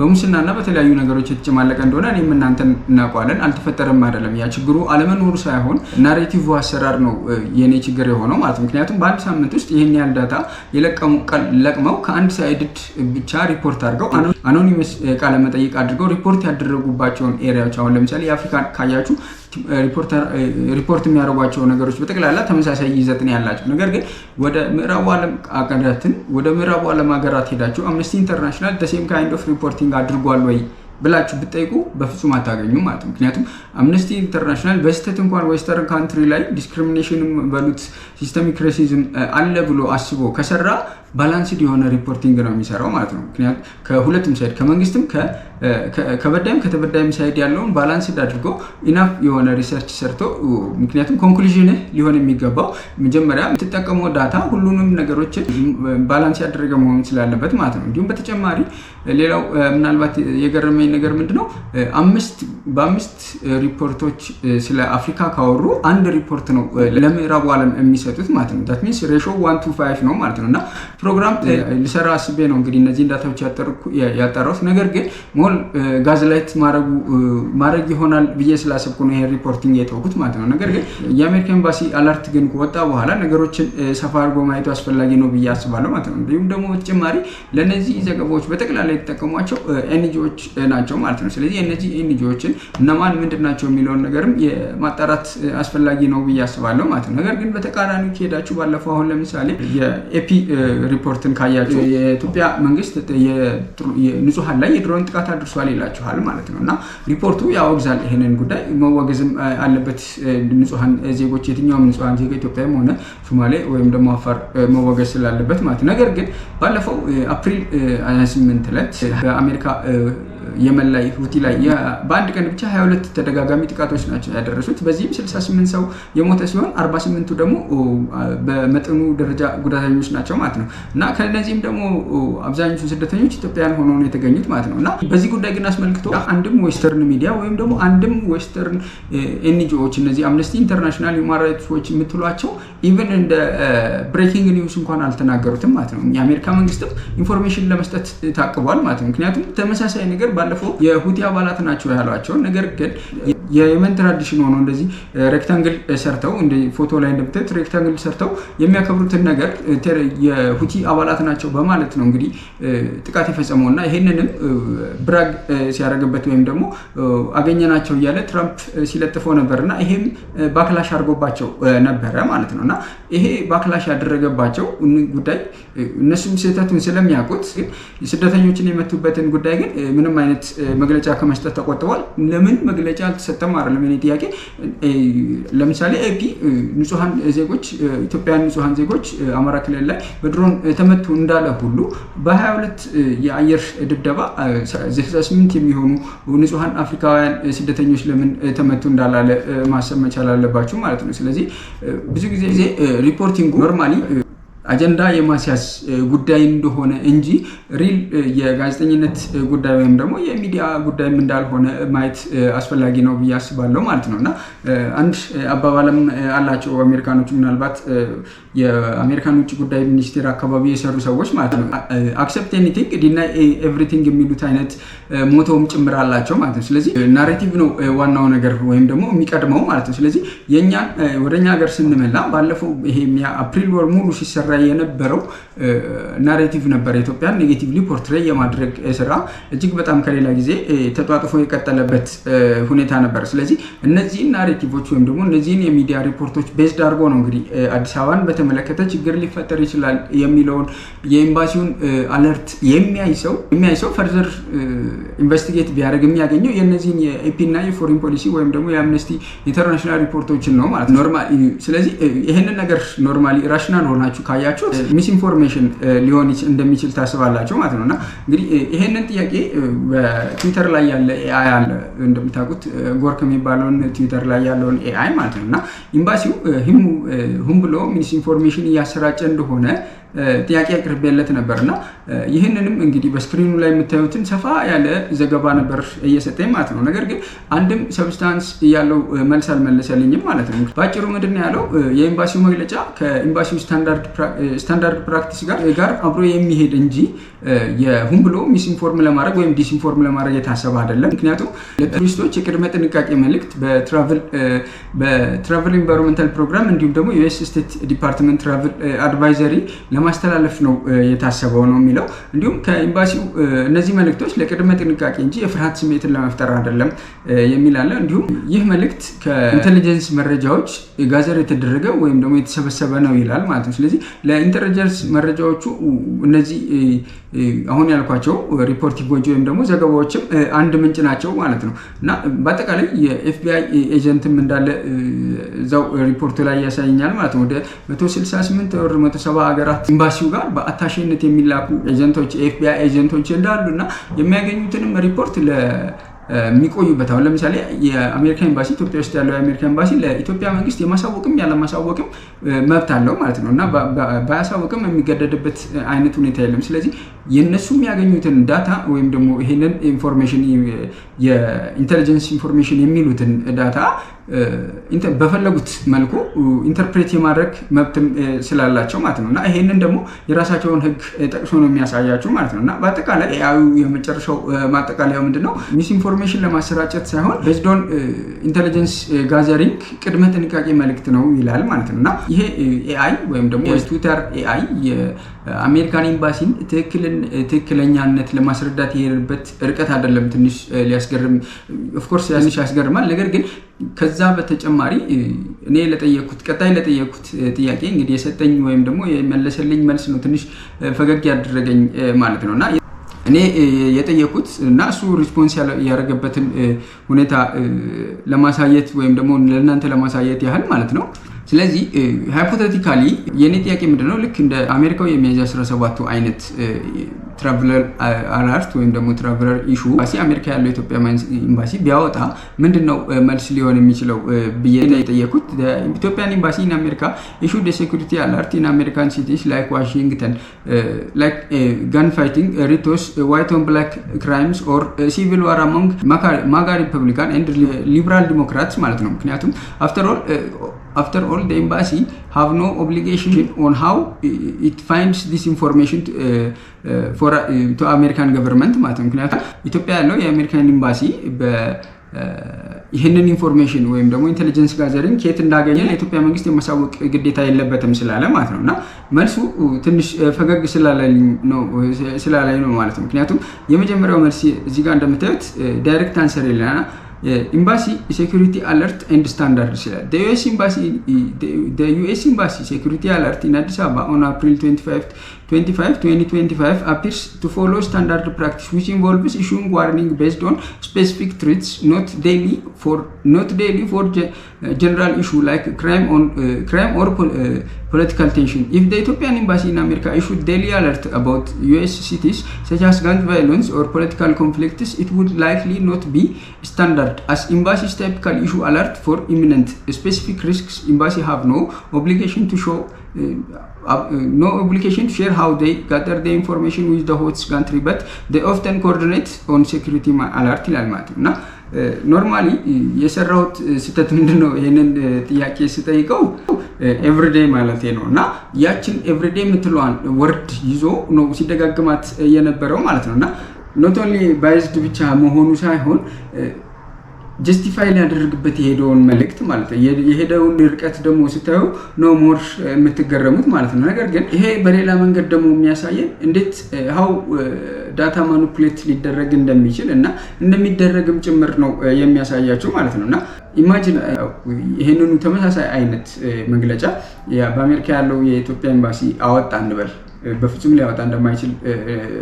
S1: በሙስናና በተለያዩ ነገሮች የተጨማለቀ እንደሆነ እኔም እናንተን እናውቀዋለን። አልተፈጠረም አይደለም። ያ ችግሩ አለመኖሩ ሳይሆን narrative አሰራር ነው የኔ ችግር የሆነው ማለት። ምክንያቱም በአንድ ሳምንት ውስጥ ይህን ያህል data ለቅመው ከአንድ side ብቻ ሪፖርት አድርገው፣ anonymous ቃለመጠይቅ አድርገው ሪፖርት ያደረጉባቸውን area ዎች፣ አሁን ለምሳሌ የአፍሪካን ካያችሁ ሪፖርት የሚያደርጓቸው ነገሮች በጠቅላላ ተመሳሳይ ይዘት ነው ያላቸው። ነገር ግን ወደ ምዕራቡ ዓለም ሀገራት ሄዳችሁ Amnesty International same kind of reporting አድርጓል ወይ ብላችሁ ብትጠይቁ በፍጹም አታገኙም ማለት ነው። ምክንያቱም Amnesty International በስህተት እንኳን western country ላይ discrimination በሉት systemic racism አለ ብሎ አስቦ ከሰራ balanced የሆነ reporting ነው የሚሰራው ማለት ነው። ምክንያቱም ከሁለቱም side፣ ከመንግስትም ከበዳይም ከተበዳይም side ያለውን balanced አድርጎ enough የሆነ research ሰርቶ፣ ምክንያቱም conclusion ህ ሊሆን የሚገባው መጀመሪያ የምትጠቀመው data ሁሉንም ነገሮችን balance ያደረገ መሆን ስላለበት ማለት ነው። እንዲሁም በተጨማሪ ሌላው ምናልባት የገረመኝ ነገር ምንድነው፣ በአምስት ሪፖርቶች ስለ አፍሪካ ካወሩ አንድ ሪፖርት ነው ለምዕራቡ ዓለም የሚሰጡት ማለት ነው። That means ratio 1 to 5 ነው ማለት ነው። እና ፕሮግራም ልሰራ አስቤ ነው እንግዲህ እነዚህን data ዎች ያጣራሁት። ነገር ግን more gaslight ማድረግ ይሆናል ብዬ ስላሰብኩ ነው ይሄን reporting የተውኩት ማለት ነው። ነገር ግን የአሜሪካ ኤምባሲ alert ግን ከወጣ በኋላ ነገሮችን ሰፋ አድርጎ ማየቱ አስፈላጊ ነው ብዬ አስባለሁ ማለት ነው። እንዲሁም ደግሞ በተጨማሪ ለእነዚህ ዘገባዎች በጠቅላላ የተጠቀሟቸው NGO ዎች ናቸው ማለት ነው። ስለዚህ እነዚህ NGO ዎችን እነማን ምንድን ናቸው የሚለውን ነገርም የማጣራት አስፈላጊ ነው ብዬ አስባለሁ ማለት ነው። ነገር ግን በተቃራኒው ከሄዳችሁ ባለፈው አሁን ለምሳሌ የ AP ሪፖርትን ካያችሁ የኢትዮጵያ መንግስት ንጹሐን ላይ የድሮን ጥቃት አድርሷል ይላችኋል ማለት ነው። እና ሪፖርቱ ያወግዛል ይሄንን ጉዳይ፣ መወገዝም አለበት። ንጹሐን ዜጎች፣ የትኛውም ንጹሐን ዜጋ ኢትዮጵያም ሆነ ሶማሌ ወይም ደግሞ አፋር መወገዝ ስላለበት ማለት ነው። ነገር ግን ባለፈው አፕሪል 28 ዕለት በአሜሪካ የመን ላይ ሁቲ ላይ በአንድ ቀን ብቻ 22 ተደጋጋሚ ጥቃቶች ናቸው ያደረሱት። በዚህም 68 ሰው የሞተ ሲሆን 48ቱ ደግሞ በመጠኑ ደረጃ ጉዳተኞች ናቸው ማለት ነው። እና ከነዚህም ደግሞ አብዛኞቹ ስደተኞች ኢትዮጵያውያን ሆነው ነው የተገኙት ማለት ነው። እና በዚህ ጉዳይ ግን አስመልክቶ አንድም western media ወይም ደግሞ አንድም western NGO ዎች፣ እነዚህ አምነስቲ ኢንተርናሽናል፣ ሁማን ራይትስ ዎች የምትሏቸው even እንደ breaking news እንኳን አልተናገሩትም ማለት ነው። የአሜሪካ መንግስትም information ለመስጠት ታቅቧል ማለት ነው። ምክንያቱም ተመሳሳይ ነገር ባለፈው የሁቲ አባላት ናቸው ያሏቸው፣ ነገር ግን የየመን tradition ሆኖ እንደዚህ rectangle ሰርተው፣ ፎቶ ላይ እንደምታዩት rectangle ሰርተው የሚያከብሩትን ነገር የሁቲ አባላት ናቸው በማለት ነው እንግዲህ ጥቃት የፈጸመው። እና ይሄንንም brag ሲያደርግበት ወይም ደግሞ አገኘናቸው እያለ ትራምፕ ሲለጥፈው ነበር። እና ይሄም backlash አድርጎባቸው ነበረ ማለት ነው። እና ይሄ backlash ያደረገባቸው ጉዳይ እነሱም ስህተቱን ስለሚያውቁት ግን ስደተኞችን የመቱበትን ጉዳይ ግን ምንም አይነት መግለጫ ከመስጠት ተቆጥቧል። ለምን መግለጫ አልተሰጠም አይደለም የእኔ ጥያቄ። ለምሳሌ AP ንጹሐን ዜጎች፣ ኢትዮጵያውያን ንጹሐን ዜጎች አማራ ክልል ላይ በድሮን ተመቱ እንዳለ ሁሉ በ22 የአየር ድብደባ 68 የሚሆኑ ንጹሐን አፍሪካውያን ስደተኞች ለምን ተመቱ እንዳላለ ማሰብ መቻል አለባችሁ ማለት ነው። ስለዚህ ብዙ ጊዜ reporting ኡ normally አጀንዳ የማስያዝ ጉዳይ እንደሆነ እንጂ real የጋዜጠኝነት ጉዳይ ወይም ደግሞ የሚዲያ ጉዳይም እንዳልሆነ ማየት አስፈላጊ ነው ብዬ አስባለሁ ማለት ነው። እና አንድ አባባልም አላቸው አሜሪካኖቹ፣ ምናልባት የአሜሪካን ውጭ ጉዳይ ሚኒስቴር አካባቢ የሰሩ ሰዎች ማለት ነው። "Accept anything, deny everything" የሚሉት አይነት motto ም ጭምር አላቸው ማለት ነው። ስለዚህ narrative ነው ዋናው ነገር ወይም ደግሞ የሚቀድመው ማለት ነው። ስለዚህ የእኛን ወደኛ ሀገር ስንመላ ባለፈው ይሄ አፕሪል ወር ሙሉ ሲሰራ የነበረው narrative ነበር። ኢትዮጵያን negatively portray የማድረግ ስራ እጅግ በጣም ከሌላ ጊዜ ተጧጥፎ የቀጠለበት ሁኔታ ነበር። ስለዚህ እነዚህን narrative ኦች ወይም ደግሞ እነዚህን የሚዲያ ሪፖርቶች based አድርጎ ነው እንግዲህ አዲስ አበባን በተመለከተ ችግር ሊፈጠር ይችላል የሚለውን የኤምባሲውን alert የሚያይ ሰው further investigate ቢያደርግ የሚያገኘው የእነዚህን የ AP እና የ Foreign Policy ወይም ደግሞ የአምነስቲ ኢንተርናሽናል ሪፖርቶችን ነው ማለት normally። ስለዚህ ይህንን ነገር normally rational ሆናችሁ ካያችሁት misinformation ሊሆን እንደሚችል ታስባላችሁ ማለት ነው። እና እንግዲህ ይሄንን ጥያቄ በትዊተር ላይ ያለ AI አለ እንደምታውቁት፣ Grok የሚባለውን ትዊተር ላይ ያለውን AI ማለት ነው። እና ኤምባሲው ሆን ብሎ misinformation እያሰራጨ እንደሆነ ጥያቄ አቅርቤለት ነበር። እና ይህንንም እንግዲህ በ screen ኑ ላይ የምታዩትን ሰፋ ያለ ዘገባ ነበር እየሰጠኝ ማለት ነው። ነገር ግን አንድም substance ያለው መልስ አልመለሰልኝም ማለት ነው። በአጭሩ ምንድን ነው ያለው? የኤምባሲው መግለጫ ከኤምባሲው standard practice ጋር አብሮ የሚሄድ እንጂ የሆን ብሎ misinform ለማድረግ ወይም disinform ለማድረግ የታሰበ አይደለም። ምክንያቱም ለቱሪስቶች የቅድመ ጥንቃቄ መልእክት በ travel environmental program እንዲሁም ደግሞ የ US State Department travel advisory ለማስተላለፍ ነው የታሰበው ነው የሚለው። እንዲሁም ከኤምባሲው እነዚህ መልእክቶች ለቅድመ ጥንቃቄ እንጂ የፍርሃት ስሜትን ለመፍጠር አይደለም የሚል አለ። እንዲሁም ይህ መልእክት ከ intelligence መረጃዎች gather የተደረገ ወይም ደግሞ የተሰበሰበ ነው ይላል ማለት ነው። ስለዚህ ለ intelligence መረጃዎቹ እነዚህ አሁን ያልኳቸው reporting ኦች ወይም ደግሞ ዘገባዎችም አንድ ምንጭ ናቸው ማለት ነው። እና በአጠቃላይ የ FBI agent ም እንዳለ እዛው ሪፖርቱ ላይ ያሳየኛል ማለት ነው። ወደ 168 ወር 170 ሀገራት ኤምባሲው ጋር በ attaché ነት የሚላኩ agent ኦች፣ የ FBI agent ኦች እንዳሉ እና የሚያገኙትንም ሪፖርት የሚቆዩበት፣ አሁን ለምሳሌ የአሜሪካ ኤምባሲ፣ ኢትዮጵያ ውስጥ ያለው የአሜሪካ ኤምባሲ ለኢትዮጵያ መንግስት የማሳወቅም ያለማሳወቅም መብት አለው ማለት ነው። እና ባያሳወቅም የሚገደድበት አይነት ሁኔታ የለም። ስለዚህ የእነሱ የሚያገኙትን data ወይም ደግሞ ይሄንን information፣ የ intelligence information የሚሉትን data በፈለጉት መልኩ interpret የማድረግ መብትም ስላላቸው ማለት ነው። እና ይሄንን ደግሞ የራሳቸውን ሕግ ጠቅሶ ነው የሚያሳያቸው ማለት ነው። እና በአጠቃላይ AI ዩ የመጨረሻው ማጠቃለያው ምንድን ነው? Misinformation ለማሰራጨት ሳይሆን based on intelligence gathering ቅድመ ጥንቃቄ መልእክት ነው ይላል ማለት ነው። እና ይሄ AI ወይም ደግሞ የትዊተር AI የአሜሪካን ኤምባሲን ትክክለኛነት ለማስረዳት የሄደበት ርቀት አይደለም። ትንሽ ሊያስገርም፣ of course ትንሽ ያስገርማል። ነገር ግን ከዛ በተጨማሪ እኔ ለጠየኩት፣ ቀጣይ ለጠየኩት ጥያቄ እንግዲህ የሰጠኝ ወይም ደግሞ የመለሰልኝ መልስ ነው ትንሽ ፈገግ ያደረገኝ ማለት ነው። እና እኔ የጠየኩት እና እሱ response ያደረገበትን ሁኔታ ለማሳየት ወይም ደግሞ ለእናንተ ለማሳየት ያህል ማለት ነው። ስለዚህ hypothetically የእኔ ጥያቄ ምንድነው? ልክ እንደ አሜሪካው የሚያዝያ 17ቱ አይነት traveler alert ወይም ደግሞ traveler issue ኤምባሲ፣ አሜሪካ ያለው የኢትዮጵያ ኤምባሲ ቢያወጣ ምንድን ነው መልስ ሊሆን የሚችለው ብዬ የጠየኩት። Ethiopian embassy in America issued security alert in American cities like Washington, like gun fighting riots, white on black crimes or civil war among MAGA Republican and liberal Democrats ማለት ነው። ምክንያቱም after all, the embassy have no obligation on how it finds this information for to American government ማለት ነው። ምክንያቱም ኢትዮጵያ ያለው የአሜሪካን ኤምባሲ ይህንን information ወይም ደግሞ intelligence gathering ከየት እንዳገኘ ለኢትዮጵያ መንግስት የማሳወቅ ግዴታ የለበትም ስላለ ማለት ነው። እና መልሱ ትንሽ ፈገግ ስላለኝ ነው ማለት ነው። ምክንያቱም የመጀመሪያው መልስ እዚህ ጋር እንደምታዩት direct answer ይለናል። Embassy security alert and standards ይላል። US embassy security alert in Addis Ababa on April 25, 2025 appears to follow standard practice, which involves issuing warning based on specific threats, not daily for general issue like crime or political tension. If the Ethiopian embassy in America issued daily alert about US cities such as gun violence or political conflicts, it would likely not be standard, as embassies typically issue alert for imminent specific risks. Embassy have no obligation to share how they gather the information with the host country, but they often coordinate on security alert ይላል ማለት ነው። እና normally የሰራሁት ስህተት ምንድን ነው? ይህንን ጥያቄ ስጠይቀው everyday ማለት ነው፣ እና ያችን everyday የምትለዋን word ይዞ ነው ሲደጋግማት የነበረው ማለት ነው። እና not only biased ብቻ መሆኑ ሳይሆን justify ሊያደርግበት የሄደውን መልእክት ማለት ነው፣ የሄደውን ርቀት ደግሞ ስታዩ no more የምትገረሙት ማለት ነው። ነገር ግን ይሄ በሌላ መንገድ ደግሞ የሚያሳየን እንዴት how data manipulate ሊደረግ እንደሚችል እና እንደሚደረግም ጭምር ነው የሚያሳያቸው ማለት ነው። እና imagine ይህንኑ ተመሳሳይ አይነት መግለጫ በአሜሪካ ያለው የኢትዮጵያ ኤምባሲ አወጣ እንበል። በፍጹም ሊያወጣ እንደማይችል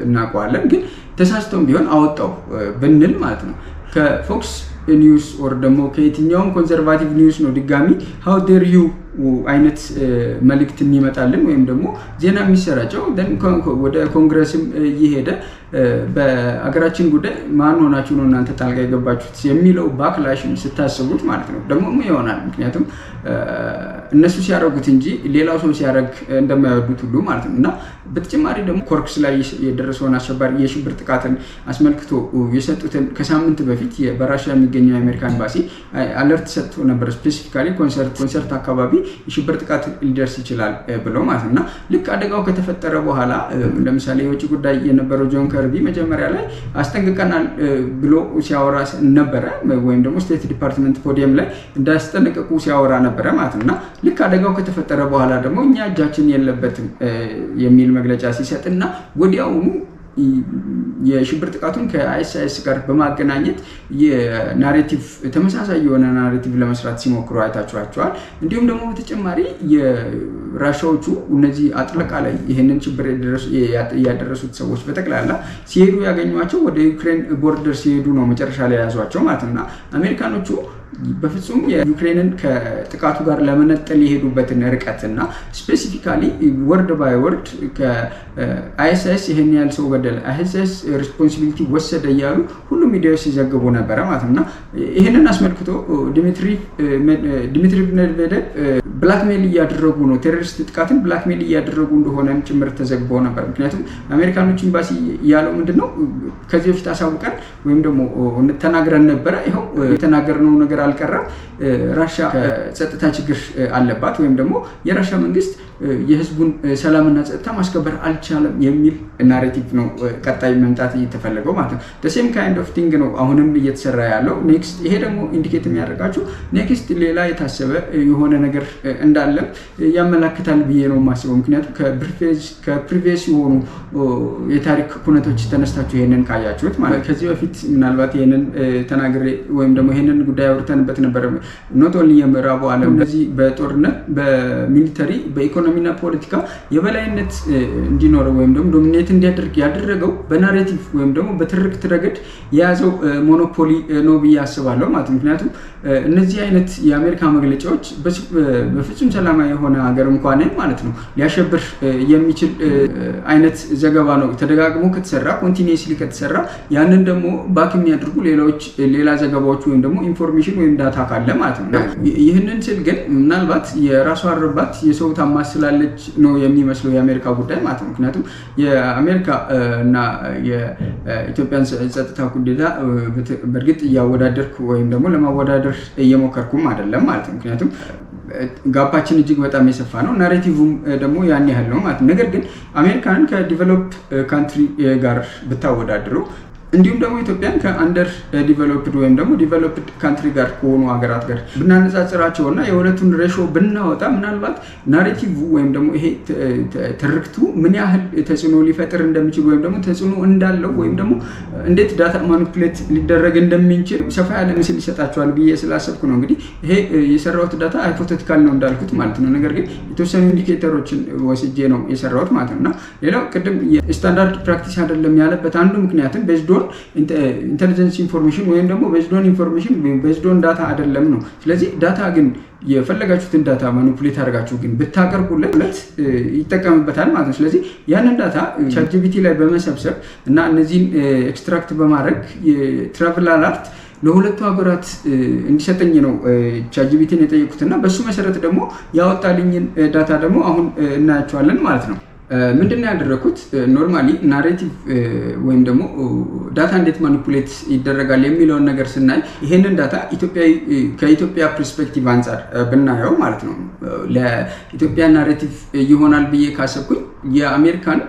S1: እናውቀዋለን። ግን ተሳስቶም ቢሆን አወጣው ብንል ማለት ነው፣ ከ Fox News or ደግሞ ከየትኛውም conservative news ነው ድጋሚ "how dare you" አይነት መልእክት የሚመጣልን ወይም ደግሞ ዜና የሚሰራጨው። ወደ ኮንግረስም እየሄደ በአገራችን ጉዳይ ማን ሆናችሁ ነው እናንተ ጣልቃ የገባችሁት የሚለው backlash ን ስታስቡት ማለት ነው ደግሞ ይሆናል። ምክንያቱም እነሱ ሲያደርጉት እንጂ ሌላው ሰው ሲያደርግ እንደማይወዱት ሁሉ ማለት ነው። እና በተጨማሪ ደግሞ ኮርክስ ላይ የደረሰውን አሸባሪ የሽብር ጥቃትን አስመልክቶ የሰጡትን፣ ከሳምንት በፊት በራሽያ የሚገኘው የአሜሪካ ኤምባሲ alert ሰጥቶ ነበር። Specifically ኮንሰርት አካባቢ የሽብር ጥቃት ሊደርስ ይችላል ብለው ማለት ነው። እና ልክ አደጋው ከተፈጠረ በኋላ ለምሳሌ የውጭ ጉዳይ የነበረው ጆን ከርቢ መጀመሪያ ላይ አስጠንቅቀናል ብሎ ሲያወራ ነበረ፣ ወይም ደግሞ State Department podium ላይ እንዳስጠነቀቁ ሲያወራ ነበረ ማለት ነው። እና ልክ አደጋው ከተፈጠረ በኋላ ደግሞ እኛ እጃችን የለበትም የሚል መግለጫ ሲሰጥ እና ወዲያውኑ የሽብር ጥቃቱን ከ ISIS ጋር በማገናኘት የ narrative፣ ተመሳሳይ የሆነ narrative ለመስራት ሲሞክሩ አይታችኋቸዋል። እንዲሁም ደግሞ በተጨማሪ የራሻዎቹ እነዚህ አጠቃላይ ይህንን ሽብር ያደረሱት ሰዎች በጠቅላላ ሲሄዱ ያገኟቸው ወደ ዩክሬን border ሲሄዱ ነው መጨረሻ ላይ የያዟቸው ማለት ነው። እና አሜሪካኖቹ በፍጹም የዩክሬንን ከጥቃቱ ጋር ለመነጠል የሄዱበትን ርቀት እና specifically word by word ከ ISIS ይህን ያህል ሰው ገደለ፣ ISIS responsibility ወሰደ እያሉ ሁሉም ሚዲያዎች ሲዘግቡ ነበረ ማለት ነው። እና ይህንን አስመልክቶ ዲሚትሪ ሜድቬዴቭ blackmail እያደረጉ ነው፣ terrorist ጥቃትን blackmail እያደረጉ እንደሆነም ጭምር ተዘግቦ ነበር። ምክንያቱም አሜሪካኖች ኤምባሲ ያለው ምንድን ነው? ከዚህ በፊት አሳውቀን ወይም ደግሞ ተናግረን ነበረ፣ ይኸው የተናገርነው ነገር አልቀረም። ራሻ ከጸጥታ ችግር አለባት ወይም ደግሞ የራሻ መንግስት የህዝቡን ሰላምና ጸጥታ ማስከበር አልቻለም የሚል narrative ነው ቀጣይ መምጣት እየተፈለገው ማለት ነው። Same kind of thing ነው አሁንም እየተሰራ ያለው next። ይሄ ደግሞ indicate የሚያደርጋችሁ next ሌላ የታሰበ የሆነ ነገር እንዳለም ያመላክታል ብዬ ነው የማስበው። ምክንያቱም ከ previous የሆኑ የታሪክ ኩነቶች ተነስታችሁ ይሄንን ካያችሁት ማለት ከዚህ በፊት ምናልባት ይሄንን ተናግሬ ወይም ደግሞ ይሄንን ጉዳይ አውርተንበት ነበር። Not only የምዕራቡ ዓለም እነዚህ በጦርነት፣ በ military፣ በኢኮኖሚና ፖለቲካ የበላይነት እንዲኖረው ወይም ደግሞ dominate እንዲያደርግ ያደረገው በ narrative ወይም ደግሞ በትርክት ረገድ የያዘው monopoly ነው ብዬ አስባለሁ ማለት ነው። ምክንያቱም እነዚህ አይነት የአሜሪካ መግለጫዎች በፍጹም ሰላማዊ የሆነ ሀገር እንኳን ማለት ነው ሊያሸብር የሚችል አይነት ዘገባ ነው። ተደጋግሞ ከተሰራ፣ continuously ከተሰራ፣ ያንን ደግሞ back የሚያደርጉ ሌሎች ሌላ ዘገባዎች ወይም ደግሞ information ወይም data ካለ ማለት ነው። ይህንን ስል ግን ምናልባት የራሷ አርባት የሰው ታማስላለች ነው የሚመስለው የአሜሪካ ጉዳይ ማለት ነው። ምክንያቱም የአሜሪካ እና የኢትዮጵያን ጸጥታ ሁኔታ በእርግጥ እያወዳደርኩ ወይም ደግሞ ለማወዳደር እየሞከርኩም አይደለም ማለት ነው። ምክንያቱም gap ኣችን እጅግ በጣም የሰፋ ነው። Narrative ም ደግሞ ያን ያህል ነው ማለት ነው። ነገር ግን አሜሪካንን ከ developed country ጋር ብታወዳድሩ እንዲሁም ደግሞ ኢትዮጵያን ከ under developed ወይም ደግሞ developed country ጋር ከሆኑ ሀገራት ጋር ብናነጻጽራቸው እና የሁለቱን ratio ብናወጣ ምናልባት narrative ወይም ደግሞ ይሄ ትርክቱ ምን ያህል ተጽዕኖ ሊፈጥር እንደሚችል ወይም ደግሞ ተጽዕኖ እንዳለው ወይም ደግሞ እንዴት data manipulate ሊደረግ እንደሚችል ሰፋ ያለ ምስል ይሰጣቸዋል ብዬ ስላሰብኩ ነው። እንግዲህ ይሄ የሰራሁት data hypothetical ነው እንዳልኩት ማለት ነው። ነገር ግን የተወሰኑ indicator ኦችን ወስጄ ነው የሰራሁት ማለት ነው። እና ሌላው ቅድም የ standard practice አይደለም ያለበት አንዱ ምክንያትም based on intelligence information ወይም ደግሞ based on information ወይም based on data አይደለም ነው። ስለዚህ data ግን የፈለጋችሁትን data manipulate አድርጋችሁ ግን ብታቀርቡለት ይጠቀምበታል ማለት ነው። ስለዚህ ያንን data ChatGPT ላይ በመሰብሰብ እና እነዚህን extract በማድረግ የ travel alert ለሁለቱ ሀገራት እንዲሰጠኝ ነው ChatGPT ን የጠየኩት እና በሱ መሰረት ደግሞ ያወጣልኝን data ደግሞ አሁን እናያቸዋለን ማለት ነው። ምንድን ነው ያደረኩት? Normally narrative ወይም ደግሞ data እንዴት manipulate ይደረጋል የሚለውን ነገር ስናይ ይሄንን data ከኢትዮጵያ perspective አንጻር ብናየው ማለት ነው ለኢትዮጵያ narrative ይሆናል ብዬ ካሰብኩኝ የአሜሪካን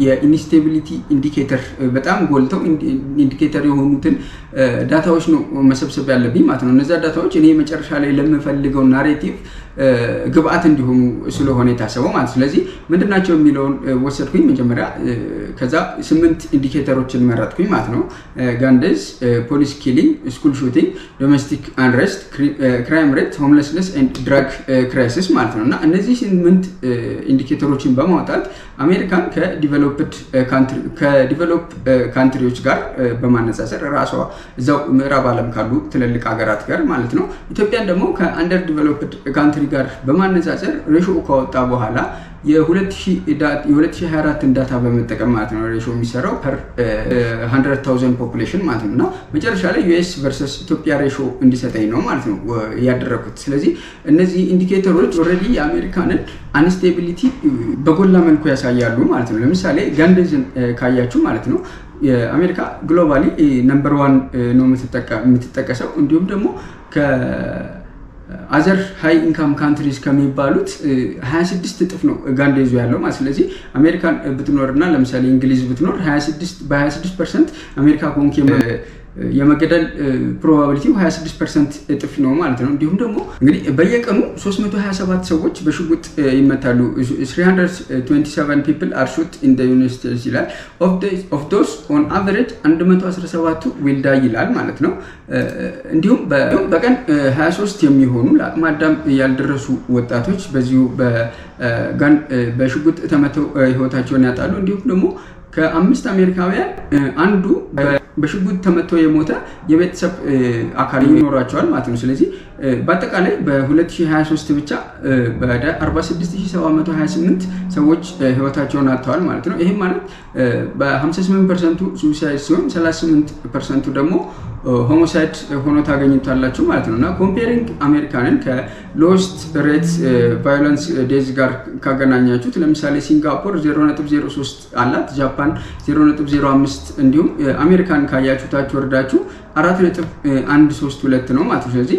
S1: የ instability indicator በጣም ጎልተው indicator የሆኑትን data ዎች ነው መሰብሰብ ያለብኝ ማለት ነው። እነዚያ data ዎች እኔ መጨረሻ ላይ ለምፈልገው narrative ግብአት እንዲሆኑ ስለሆነ የታሰበው ማለት። ስለዚህ ምንድናቸው የሚለውን ወሰድኩኝ መጀመሪያ። ከዛ ስምንት indicator ኦችን መረጥኩኝ ማለት ነው። Gun deaths፣ police killing፣ school shooting፣ domestic unrest፣ crime rate፣ homelessness and drug crisis ማለት ነው። እና እነዚህ ስምንት indicator ኦችን በማውጣት አሜሪካን ከ developed country ዎች ጋር በማነጻጸር፣ ራሷ እዛው ምዕራብ ዓለም ካሉ ትልልቅ ሀገራት ጋር ማለት ነው፣ ኢትዮጵያን ደግሞ ከ under developed country ጋር በማነጻጸር ratio ካወጣ በኋላ የ2024ን data በመጠቀም ማለት ነው ratio የሚሰራው per 100,000 population ማለት ነው። እና መጨረሻ ላይ US versus ኢትዮጵያ ratio እንዲሰጠኝ ነው ማለት ነው ያደረኩት። ስለዚህ እነዚህ indicator ኦች already የአሜሪካንን instability በጎላ መልኩ ያሳያሉ ማለት ነው። ለምሳሌ gun deaths ን ካያችሁ ማለት ነው የአሜሪካ globally number one ነው የምትጠቀሰው። እንዲሁም ደግሞ other high income countries ከሚባሉት 26 እጥፍ ነው gun death ኡ ያለው ማለት። ስለዚህ አሜሪካን ብትኖር እና ለምሳሌ እንግሊዝ ብትኖር 26 በ26% አሜሪካ ከሆንክ የመገደል probability ው 26% እጥፍ ነው ማለት ነው። እንዲሁም ደግሞ እንግዲህ በየቀኑ 327 ሰዎች በሽጉጥ ይመታሉ። 327 people are shot in the United States ይላል። Of those on average 117ቱ will die ይላል ማለት ነው። እንዲሁም በቀን 23 የሚሆኑ ለአቅመ አዳም ያልደረሱ ወጣቶች በዚሁ በሽጉጥ ተመተው ህይወታቸውን ያጣሉ። እንዲሁም ደግሞ ከአምስት አሜሪካውያን አንዱ በሽጉጥ ተመቶ የሞተ የቤተሰብ አካል ይኖራቸዋል ማለት ነው። ስለዚህ በአጠቃላይ በ2023 ብቻ ወደ 46,728 ሰዎች ህይወታቸውን አጥተዋል ማለት ነው። ይህም ማለት በ58% ኡ suicide ሲሆን 38% ኡ ደግሞ homicide ሆኖ ታገኙታላችሁ ማለት ነው። እና comparing አሜሪካንን ከ lowest rate violence death ጋር ካገናኛችሁት፣ ለምሳሌ ሲንጋፖር 0.03 አላት፣ ጃፓን 0.05፣ እንዲሁም አሜሪካን ካያችሁ ታች ወርዳችሁ 4.132 ነው ማለት ነው። ስለዚህ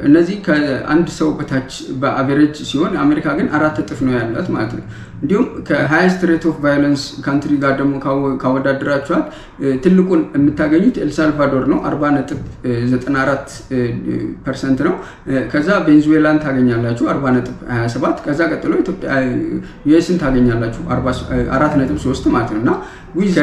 S1: እነዚህ ከአንድ ሰው በታች በ average ሲሆን አሜሪካ ግን 4 እጥፍ ነው ያላት ማለት ነው። እንዲሁም ከ highest rate of violence country ጋር ደግሞ ካወዳደራችኋት ትልቁን የምታገኙት ኤልሳልቫዶር ነው፣ 40.94% ነው። ከዛ ቬንዙዌላን ታገኛላችሁ፣ 40.27። ከዛ ቀጥሎ ኢትዮጵያ US ን ታገኛላችሁ፣ 4.3 ማለት ነው። እና with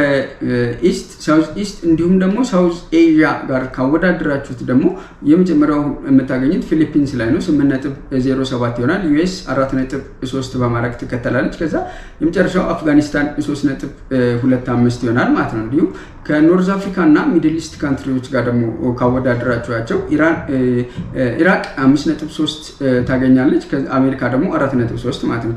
S1: East፣ South East እንዲሁም ደግሞ South Asia ጋር ካወዳደራችሁት ደግሞ የመጀመሪያው የምታገኙት ፊሊፒንስ ላይ ነው፣ 8.07 ይሆናል። US 4.3 በማድረግ ትከተላለች። ከዛ የመጨረሻው አፍጋኒስታን 3.25 ይሆናል ማለት ነው። እንዲሁም ከ North Africa እና Middle East country ዎች ጋር ደግሞ ካወዳደራችኋቸው ኢራቅ 5.3 ታገኛለች። አሜሪካ ደግሞ 4.3 ማለት ነው።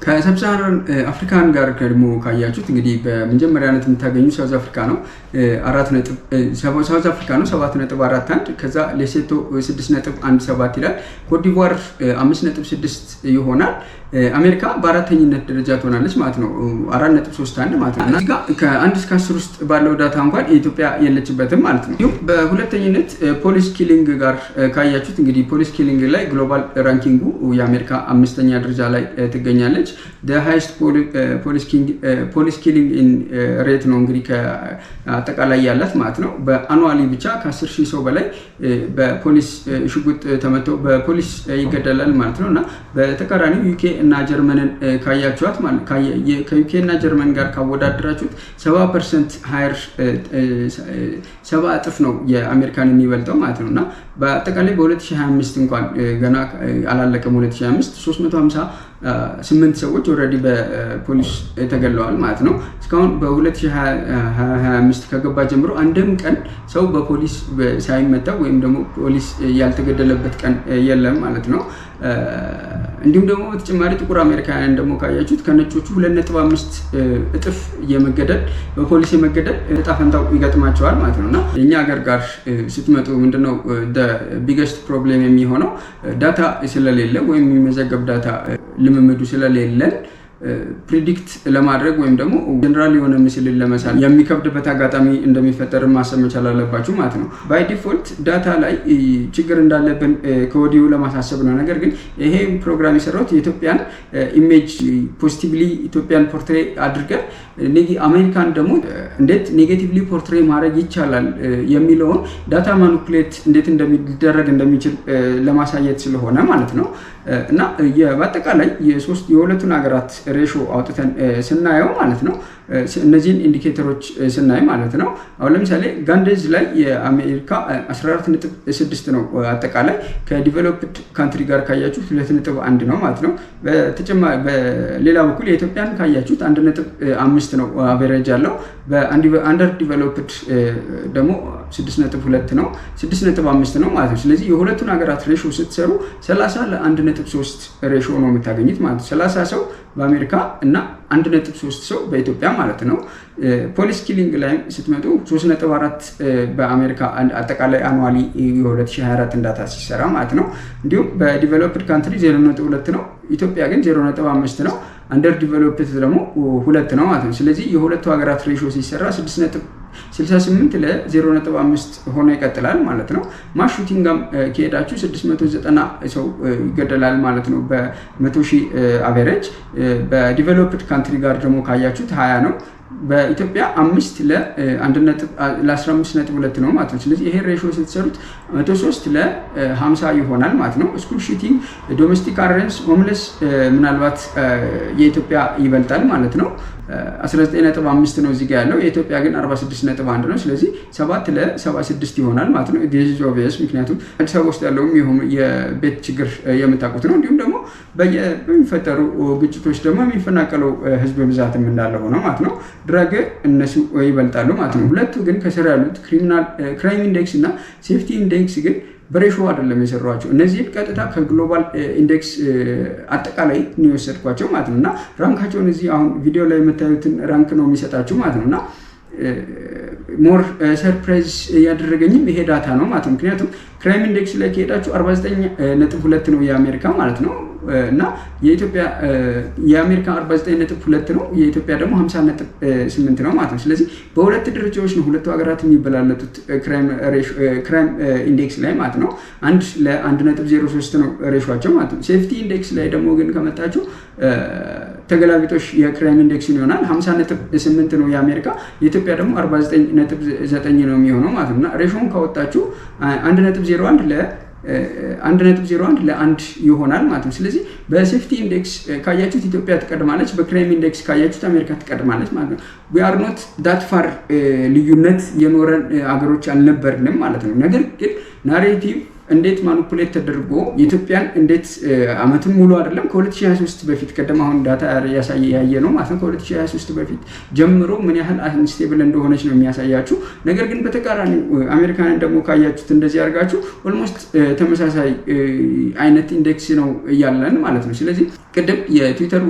S1: ከ Sub-Saharan African ጋር ደግሞ ካያችሁት እንግዲህ በመጀመሪያነት የምታገኙ South Africa ነው፣ South Africa ነው፣ 7.41። ከዛ ሌሴቶ 6.17 ይላል። ኮትዲቯር 5.6 ይሆናል። አሜሪካ በአራተኝነት ደረጃ ትሆናለች ማለት ነው፣ 4.31 ማለት ነው። እና ከ1 እስከ 10 ውስጥ ባለው data እንኳን የኢትዮጵያ የለችበትም ማለት ነው። እንዲሁም በሁለተኝነት police killing ጋር ካያችሁት እንግዲህ police killing ላይ global ranking ኡ የአሜሪካ አምስተኛ ደረጃ ላይ ትገኛለች። Highest police killing rate ነው እንግዲህ ከአጠቃላይ ያላት ማለት ነው። በ annually ብቻ ከ10 ሺህ ሰው በላይ በፖሊስ ሽጉጥ ተመቶ በፖሊስ ይገደላል ማለት ነው። እና በተቃራኒው UK እና ጀርመንን ካያችኋት፣ ከ UK እና ጀርመን ጋር ካወዳደራችሁት 70% higher፣ 70 እጥፍ ነው የአሜሪካን የሚበልጠው ማለት ነው። እና በአጠቃላይ በ2025 እንኳን፣ ገና አላለቀም 2025፣ 358 ሰዎች already በፖሊስ ተገለዋል ማለት ነው። እስካሁን በ2025 ከገባ ጀምሮ አንድም ቀን ሰው በፖሊስ ሳይመታ ወይም ደግሞ ፖሊስ ያልተገደለበት ቀን የለም ማለት ነው። እንዲሁም ደግሞ በተጨማሪ ጥቁር አሜሪካውያን ደግሞ ካያችሁት ከነጮቹ 2.5 እጥፍ የመገደል፣ በፖሊስ የመገደል እጣ ፈንታው ይገጥማቸዋል ማለት ነው። እና የእኛ ሀገር ጋር ስትመጡ ምንድነው biggest problem የሚሆነው? Data ስለሌለ ወይም የሚመዘገብ data ልምምዱ ስለሌለን predict ለማድረግ ወይም ደግሞ ጀነራል የሆነ ምስልን ለመሳል የሚከብድበት አጋጣሚ እንደሚፈጠር ማሰብ መቻል አለባችሁ ማለት ነው። By default data ላይ ችግር እንዳለብን ከወዲሁ ለማሳሰብ ነው። ነገር ግን ይሄ ፕሮግራም የሰራሁት የኢትዮጵያን image positively ኢትዮጵያን portray አድርገን አሜሪካን ደግሞ እንዴት negatively portray ማድረግ ይቻላል የሚለውን data manipulate እንዴት እንደሚደረግ እንደሚችል ለማሳየት ስለሆነ ማለት ነው። እና በአጠቃላይ የሁለቱን ሀገራት ratio አውጥተን ስናየው ማለት ነው፣ እነዚህን indicator ኦች ስናይ ማለት ነው። አሁን ለምሳሌ gun death ላይ የአሜሪካ 14.6 ነው፣ አጠቃላይ ከ developed country ጋር ካያችሁት 2.1 ነው ማለት ነው። በተጨማሪ በሌላ በኩል የኢትዮጵያን ካያችሁት 1.5 ነው average ያለው፣ በ underdeveloped ደግሞ 6.2 ነው፣ 6.5 ነው ማለት ነው። ስለዚህ የሁለቱን ሀገራት ratio ስትሰሩ 30 ለ1.3 ratio ነው የምታገኙት ማለት ነው። 30 ሰው በአሜሪካ እና 1.3 ሰው በኢትዮጵያ ማለት ነው። Police killing ላይ ስትመጡ 3.4 በአሜሪካ አጠቃላይ annually የ2024 data ሲሰራ ማለት ነው። እንዲሁም በ developed country 0.2 ነው። ኢትዮጵያ ግን 0.5 ነው። Underdeveloped ደግሞ 2 ነው ማለት ነው። ስለዚህ የሁለቱ ሀገራት ratio ሲሰራ 6.68 ለ0.5 ሆኖ ይቀጥላል ማለት ነው። Mass shooting ጋም ከሄዳችሁ 690 ሰው ይገደላል ማለት ነው በ100 ሺህ average። በ developed country ጋር ደግሞ ካያችሁት 20 ነው። በኢትዮጵያ 5 ለ15.2 ነው ማለት ነው። ስለዚህ ይሄ ratio ስትሰሩት 103 ለ50 ይሆናል ማለት ነው። School shooting፣ domestic violence፣ homeless ምናልባት የኢትዮጵያ ይበልጣል ማለት ነው። 19.5 ነው እዚህ ጋር ያለው፣ የኢትዮጵያ ግን 46.1 ነው። ስለዚህ 7 ለ76 ይሆናል ማለት ነው። This is obvious፣ ምክንያቱም አዲስ አበባ ውስጥ ያለውም የቤት ችግር የምታውቁት ነው። እንዲሁም ደግሞ በሚፈጠሩ ግጭቶች ደግሞ የሚፈናቀለው ህዝብ ብዛትም እንዳለ ሆነ ማለት ነው። Drug እነሱ ይበልጣሉ ማለት ነው። ሁለቱ ግን ከስር ያሉት criminal crime index እና safety index ግን በ ratio አይደለም የሰሯቸው። እነዚህን ቀጥታ ከ global index አጠቃላይ ነው የወሰድኳቸው ማለት ነው። እና rank ኣቸውን እዚህ አሁን ቪዲዮ ላይ የምታዩትን rank ነው የሚሰጣችሁ ማለት ነው። እና more surprise ያደረገኝም ይሄ data ነው ማለት ነው። ምክንያቱም crime index ላይ ከሄዳችሁ 49.2 ነው የአሜሪካ ማለት ነው፣ እና የኢትዮጵያ የአሜሪካ 49.2 ነው፣ የኢትዮጵያ ደግሞ 50.8 ነው ማለት ነው። ስለዚህ በሁለት ደረጃዎች ነው ሁለቱ ሀገራት የሚበላለጡት crime index ላይ ማለት ነው። 1 ለ1.03 ነው ratio ኣቸው ማለት ነው። Safety index ላይ ደግሞ ግን ከመጣችሁ ተገላቢጦሽ የ crime index ይሆናል። 50.8 ነው የአሜሪካ፣ የኢትዮጵያ ደግሞ 49.9 ነው የሚሆነው ማለት ነው። እና ratio ን ካወጣችሁ 1.01 ለ 1.01 ለአንድ ይሆናል ማለት ነው። ስለዚህ በ safety index ካያችሁት ኢትዮጵያ ትቀድማለች፣ በ crime index ካያችሁት አሜሪካ ትቀድማለች ማለት ነው። We are not that far፣ ልዩነት የኖረን አገሮች አልነበርንም ማለት ነው። ነገር ግን narrative እንዴት manipulate ተደርጎ የኢትዮጵያን እንዴት አመቱን ሙሉ አይደለም፣ ከ2023 በፊት ቀደም አሁን data ያሳየ ያየ ነው ማለት ነው። ከ2023 በፊት ጀምሮ ምን ያህል unstable እንደሆነች ነው የሚያሳያችሁ። ነገር ግን በተቃራኒ አሜሪካንን ደግሞ ካያችሁት እንደዚህ አድርጋችሁ almost ተመሳሳይ አይነት index ነው እያለን ማለት ነው። ስለዚህ ቅድም የትዊተሩ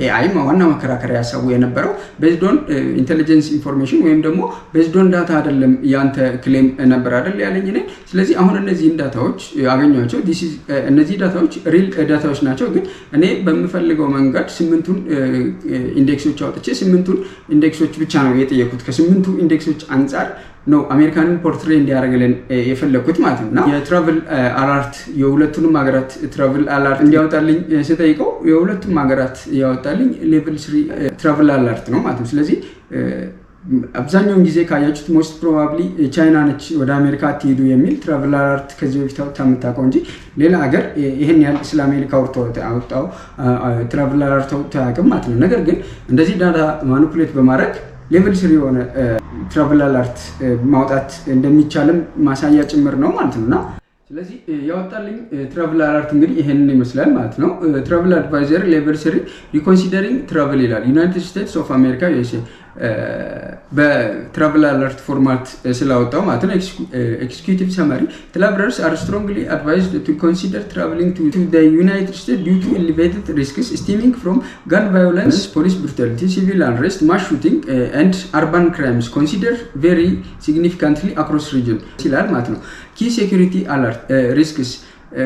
S1: AI ዋና መከራከሪያ ሀሳቡ የነበረው based on intelligence information ወይም ደግሞ based on data አይደለም ያንተ claim ነበር አይደል ያለኝ እኔ። ስለዚህ አሁን እነዚህን data ዎች አገኘኋቸው። እነዚህ data ዎች real data ዎች ናቸው። ግን እኔ በምፈልገው መንገድ ስምንቱን index ኦች አውጥቼ ስምንቱን index ኦች ብቻ ነው የጠየኩት። ከስምንቱ index ኦች አንጻር ነው አሜሪካንን portray እንዲያደርግልን የፈለግኩት ማለት ነው። እና የ travel alert የሁለቱንም ሀገራት travel alert እንዲያወጣልኝ ስጠይቀው የሁለቱም ሀገራት ያወጣልኝ level 3 travel alert ነው ማለት ነው። ስለዚህ አብዛኛውን ጊዜ ካያችሁት most probably ቻይና ነች ወደ አሜሪካ አትሄዱ የሚል travel alert ከዚህ በፊት አውጥታ የምታውቀው እንጂ ሌላ ሀገር ይህን ያህል ስለ አሜሪካ አውጣው travel alert አውጥቶ አያውቅም ማለት ነው። ነገር ግን እንደዚህ data manipulate በማድረግ level 3 የሆነ travel alert ማውጣት እንደሚቻልም ማሳያ ጭምር ነው ማለት ነው። እና ስለዚህ ያወጣልኝ travel alert እንግዲህ ይሄንን ይመስላል ማለት ነው። Travel advisory level 3 reconsidering travel ይላል። United States of America፣ USA በ travel alert format ስላወጣው ማለት ነው። Executive summary: travelers are strongly advised to consider traveling to United States due to elevated risks stemming from gun violence, police brutality, civil unrest, mass shooting and urban crimes consider vary significantly across region ይላል ማለት ነው። Key security alert risks: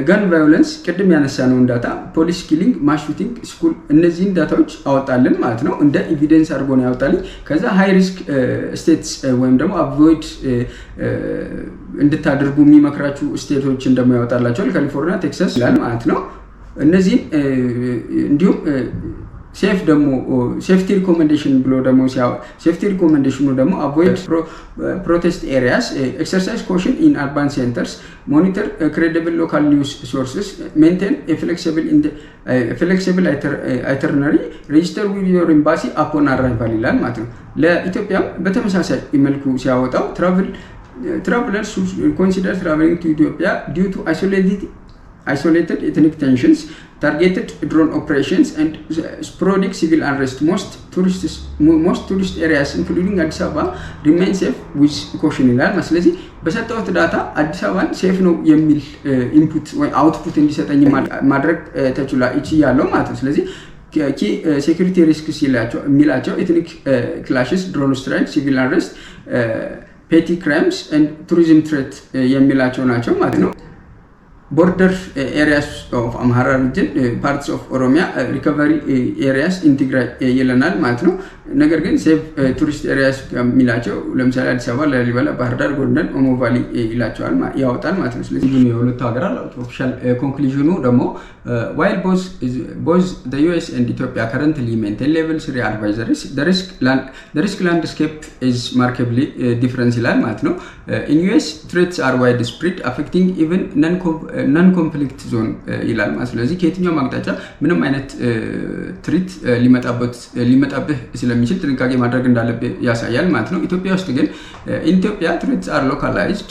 S1: gun violence፣ ቅድም ያነሳነውን data፣ police killing፣ mass shooting፣ school፣ እነዚህን data ዎች አወጣልን ማለት ነው። እንደ evidence አድርጎ ነው ያወጣልኝ። ከዛ high risk states ወይም ደግሞ avoid እንድታደርጉ የሚመክራችሁ state ኦችን ደግሞ ያወጣላቸዋል። ካሊፎርኒያ፣ ቴክሳስ ይላል ማለት ነው። እነዚህን እንዲሁም safe ደግሞ safety recommendation ብሎ ደግሞ safety recommendation ኑ ደግሞ avoid protest areas, exercise caution in urban centers, monitor credible local news sources, maintain flexible itinerary, register with your embassy upon arrival ይላል ማለት ነው። ለኢትዮጵያም በተመሳሳይ መልኩ ሲያወጣው travelers consider traveling to Ethiopia due to isolated ethnic tensions, targeted drone operations, and sporadic civil unrest. Most tourist areas, including Addis Ababa, remain safe with caution ይላል። ስለዚህ በሰጠሁት data አዲስ አበባን safe ነው የሚል input ወይ output እንዲሰጠኝ ማድረግ ተችሏል ያለው ማለት ነው። ስለዚህ key security risks የሚላቸው ethnic clashes, drone strike, civil unrest, petty crimes, tourism threat የሚላቸው ናቸው ማለት ነው። Border areas of Amhara region, parts of Oromia, recovery areas in Tigray ይለናል ማለት ነው። ነገር ግን safe tourist areas የሚላቸው ለምሳሌ አዲስ አበባ፣ ላሊበላ፣ ባህር ዳር፣ ጎንደር፣ ኦሞ valley ይላቸዋል ያወጣል ማለት ነው። ስለዚህ የሁለቱ ሀገራት official conclusion ኑ ደግሞ while both US and Ethiopia currently maintain level 3 advisories, risk landscape is markedly different ይላል ማለት ነው። In US, threats are widespread, affecting even non non conflict zone ይላል ማለት። ስለዚህ ከየትኛውም አቅጣጫ ምንም አይነት threat ሊመጣብህ ስለሚችል ጥንቃቄ ማድረግ እንዳለብህ ያሳያል ማለት ነው። ኢትዮጵያ ውስጥ ግን ኢትዮጵያ threats are localized,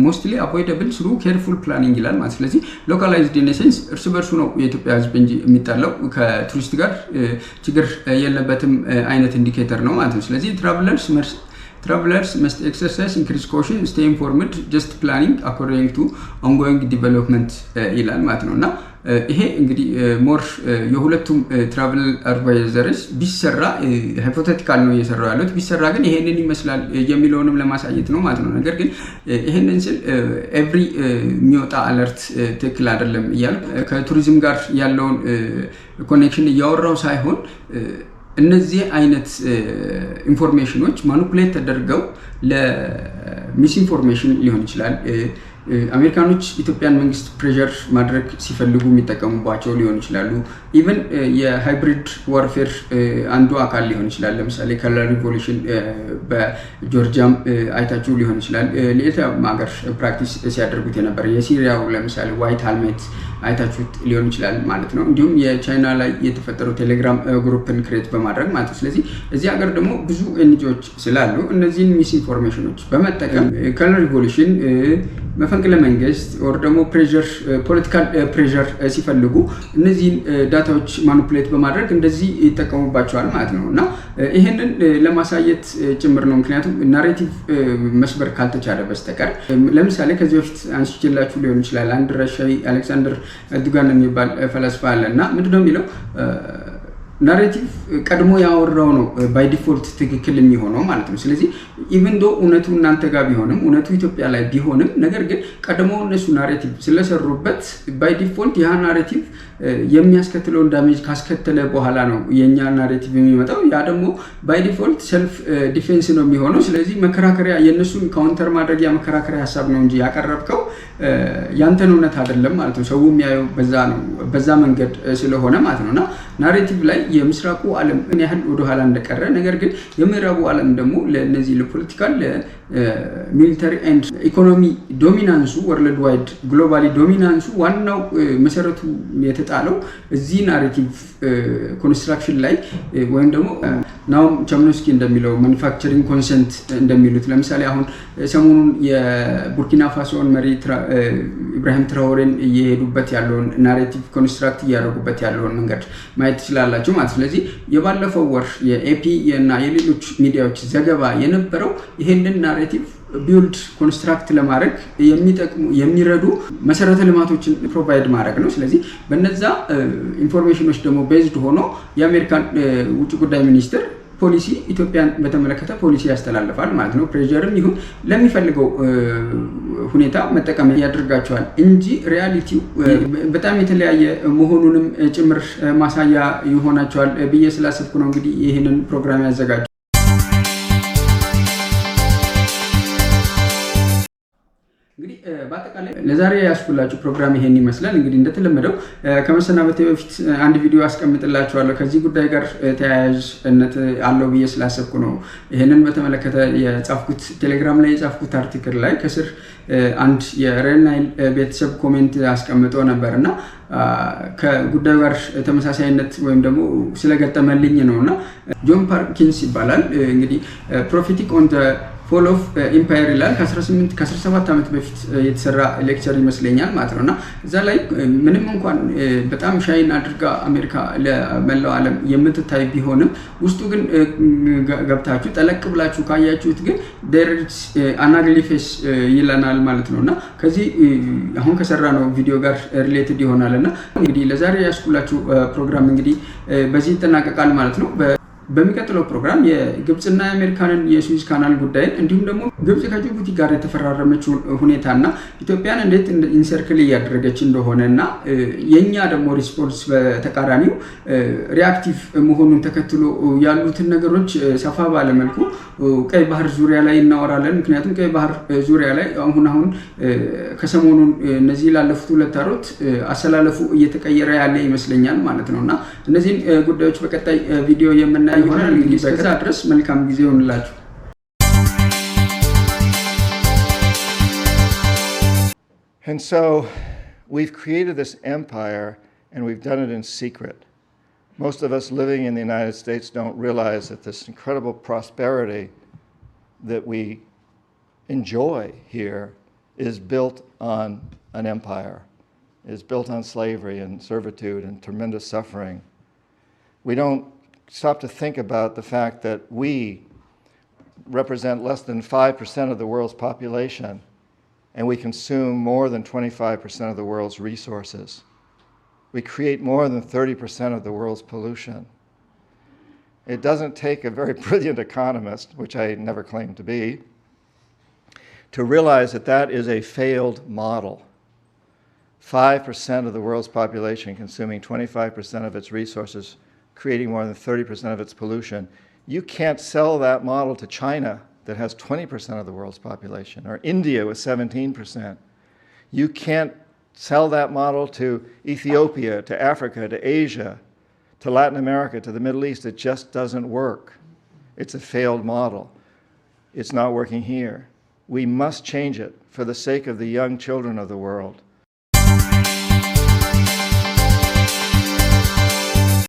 S1: mostly avoidable through careful planning ይላል ማለት። ስለዚህ localized in sense እርስ በርሱ ነው የኢትዮጵያ ሕዝብ እንጂ የሚጣለው ከቱሪስት ጋር ችግር የለበትም አይነት indicator ነው ማለት ነው። ስለዚህ travelers must exercise increased caution, stay informed, just planning according to ongoing development ይላል ማለት ነው። እና ይሄ እንግዲህ more የሁለቱም travel advisories ቢሰራ፣ hypothetical ነው እየሰራው ያሉት፣ ቢሰራ ግን ይሄንን ይመስላል የሚለውንም ለማሳየት ነው ማለት ነው። ነገር ግን ይሄንን ስል every የሚወጣ alert ትክክል አይደለም እያልኩ ከቱሪዝም ጋር ያለውን connection እያወራው ሳይሆን እነዚህ አይነት information ኖች manipulate ተደርገው ለ misinformation ሊሆን ይችላል። አሜሪካኖች ኢትዮጵያን መንግስት pressure ማድረግ ሲፈልጉ የሚጠቀሙባቸው ሊሆን ይችላሉ። Even የ hybrid warfare አንዱ አካል ሊሆን ይችላል። ለምሳሌ color revolution በጆርጂያም አይታችሁ ሊሆን ይችላል። ሌላም ሀገር practice ሲያደርጉት የነበረ የሲሪያው ለምሳሌ white helmet አይታችሁት ሊሆን ይችላል ማለት ነው። እንዲሁም የቻይና ላይ የተፈጠረው ቴሌግራም group ን create በማድረግ ማለት ነው። ስለዚህ እዚህ ሀገር ደግሞ ብዙ NGO ዎች ስላሉ እነዚህን misinformation ኖች በመጠቀም color revolution፣ መፈንቅለ መንግስት or ደግሞ pressure፣ political pressure ሲፈልጉ እነዚህን data ዎች manipulate በማድረግ እንደዚህ ይጠቀሙባቸዋል ማለት ነው። እና ይህንን ለማሳየት ጭምር ነው። ምክንያቱም narrative መስበር ካልተቻለ በስተቀር፣ ለምሳሌ ከዚህ በፊት አንስቼላችሁ ሊሆን ይችላል። አንድ ረሻዊ አሌክሳንደር ዱጋን የሚባል ፈላስፋ አለ። እና ምንድነው የሚለው? Narrative ቀድሞ ያወራው ነው by default ትክክል የሚሆነው ማለት ነው። ስለዚህ even though እውነቱ እናንተ ጋር ቢሆንም፣ እውነቱ ኢትዮጵያ ላይ ቢሆንም፣ ነገር ግን ቀድሞ እነሱ narrative ስለሰሩበት by default ያ narrative የሚያስከትለውን damage ካስከተለ በኋላ ነው የእኛ narrative የሚመጣው። ያ ደግሞ by default self defense ነው የሚሆነው። ስለዚህ መከራከሪያ፣ የእነሱን counter ማድረጊያ መከራከሪያ ሀሳብ ነው እንጂ ያቀረብከው ያንተን እውነት አይደለም ማለት ነው። ሰው የሚያየው በዛ ነው፣ በዛ መንገድ ስለሆነ ማለት ነው። እና narrative ላይ የምስራቁ ዓለም ምን ያህል ወደኋላ እንደቀረ፣ ነገር ግን የምዕራቡ ዓለም ደግሞ ለእነዚህ ለ political፣ ለ military and economy dominance ኡ፣ worldwide globally dominance ኡ ዋናው መሰረቱ የተጣለው እዚህ narrative construction ላይ ወይም ደግሞ ናኦም ቾምስኪ እንደሚለው manufacturing consent እንደሚሉት፣ ለምሳሌ አሁን ሰሞኑን የቡርኪና ፋሶን መሪ ኢብራሂም ትራኦሬን እየሄዱበት ያለውን narrative construct እያደረጉበት ያለውን መንገድ ማየት ትችላላችሁ ማለት። ስለዚህ የባለፈው ወር የ AP እና የሌሎች ሚዲያዎች ዘገባ የነበረው ይሄንን narrative build construct ለማድረግ የሚጠቅሙ፣ የሚረዱ መሰረተ ልማቶችን provide ማድረግ ነው። ስለዚህ በነዛ information ኖች ደግሞ based ሆኖ የአሜሪካን ውጭ ጉዳይ ሚኒስትር ፖሊሲ፣ ኢትዮጵያን በተመለከተ ፖሊሲ ያስተላልፋል ማለት ነው። Pressure ም ይሁን ለሚፈልገው ሁኔታ መጠቀም ያደርጋቸዋል እንጂ reality ው በጣም የተለያየ መሆኑንም ጭምር ማሳያ ይሆናቸዋል ብዬ ስላሰብኩ ነው እንግዲህ ይህንን ፕሮግራም ያዘጋጀው። እንግዲህ በአጠቃላይ ለዛሬ ያስኩላችሁ ፕሮግራም ይሄን ይመስላል። እንግዲህ እንደተለመደው ከመሰናበቴ በፊት አንድ ቪዲዮ አስቀምጥላችኋለሁ። ከዚህ ጉዳይ ጋር ተያያዥነት አለው ብዬ ስላሰብኩ ነው። ይሄንን በተመለከተ የጻፍኩት፣ ቴሌግራም ላይ የጻፍኩት article ላይ ከስር አንድ የሬል ናይል ቤተሰብ comment አስቀምጦ ነበር። እና ከጉዳዩ ጋር ተመሳሳይነት ወይም ደግሞ ስለገጠመልኝ ነው። እና ጆን ፓርኪንስ ይባላል። እንግዲህ Prophetic on Fall of Empire ይላል። ከ18 ከ17 ዓመት በፊት የተሰራ lecture ይመስለኛል ማለት ነው። እና እዛ ላይ ምንም እንኳን በጣም shine አድርጋ አሜሪካ ለመላው ዓለም የምትታይ ቢሆንም ውስጡ ግን ገብታችሁ ጠለቅ ብላችሁ ካያችሁት ግን there's an ugly face ይለናል ማለት ነው። እና ከዚህ አሁን ከሰራነው ቪዲዮ ጋር related ይሆናል። እና እንግዲህ ለዛሬ ያስኩላችሁ ፕሮግራም እንግዲህ በዚህ ይጠናቀቃል ማለት ነው። በሚቀጥለው ፕሮግራም የግብፅና የአሜሪካንን የ Suez Canal ጉዳይን እንዲሁም ደግሞ ግብፅ ከጅቡቲ ጋር የተፈራረመችውን ሁኔታና ኢትዮጵያን እንዴት encircle እያደረገች እንደሆነ እና የእኛ ደግሞ response በተቃራኒው reactive መሆኑን ተከትሎ ያሉትን ነገሮች ሰፋ ባለ መልኩ ቀይ ባህር ዙሪያ ላይ እናወራለን። ምክንያቱም ቀይ ባህር ዙሪያ ላይ አሁን አሁን ከሰሞኑን እነዚህ ላለፉት 2 ወራት አሰላለፉ እየተቀየረ ያለ ይመስለኛል ማለት ነው። እና እነዚህን ጉዳዮች በቀጣይ ቪዲዮ የምናየው ይሆናል። እንግዲህ እስከዛ ድረስ መልካም ጊዜ ይሆንላችሁ።
S2: And so we've created this empire, and we've done it in secret. Most of us living in the United States don't realize that this incredible prosperity that we enjoy here is built on an empire, is built on slavery and servitude and tremendous suffering. We don't stop to think about the fact that we represent less than 5% of the world's population, and we consume more than 25% of the world's resources. We create more than 30% of the world's pollution. It doesn't take a very brilliant economist, which I never claimed to be, to realize that that is a failed model. 5% of the world's population consuming 25% of its resources, creating more than 30% of its pollution. You can't sell that model to China that has 20% of the world's population, or India with 17%. You can't sell that model to Ethiopia, to Africa, to Asia, to Latin America, to the Middle East. It just doesn't work. It's a failed model. It's not working here. We must change it for the sake of the young children of the world.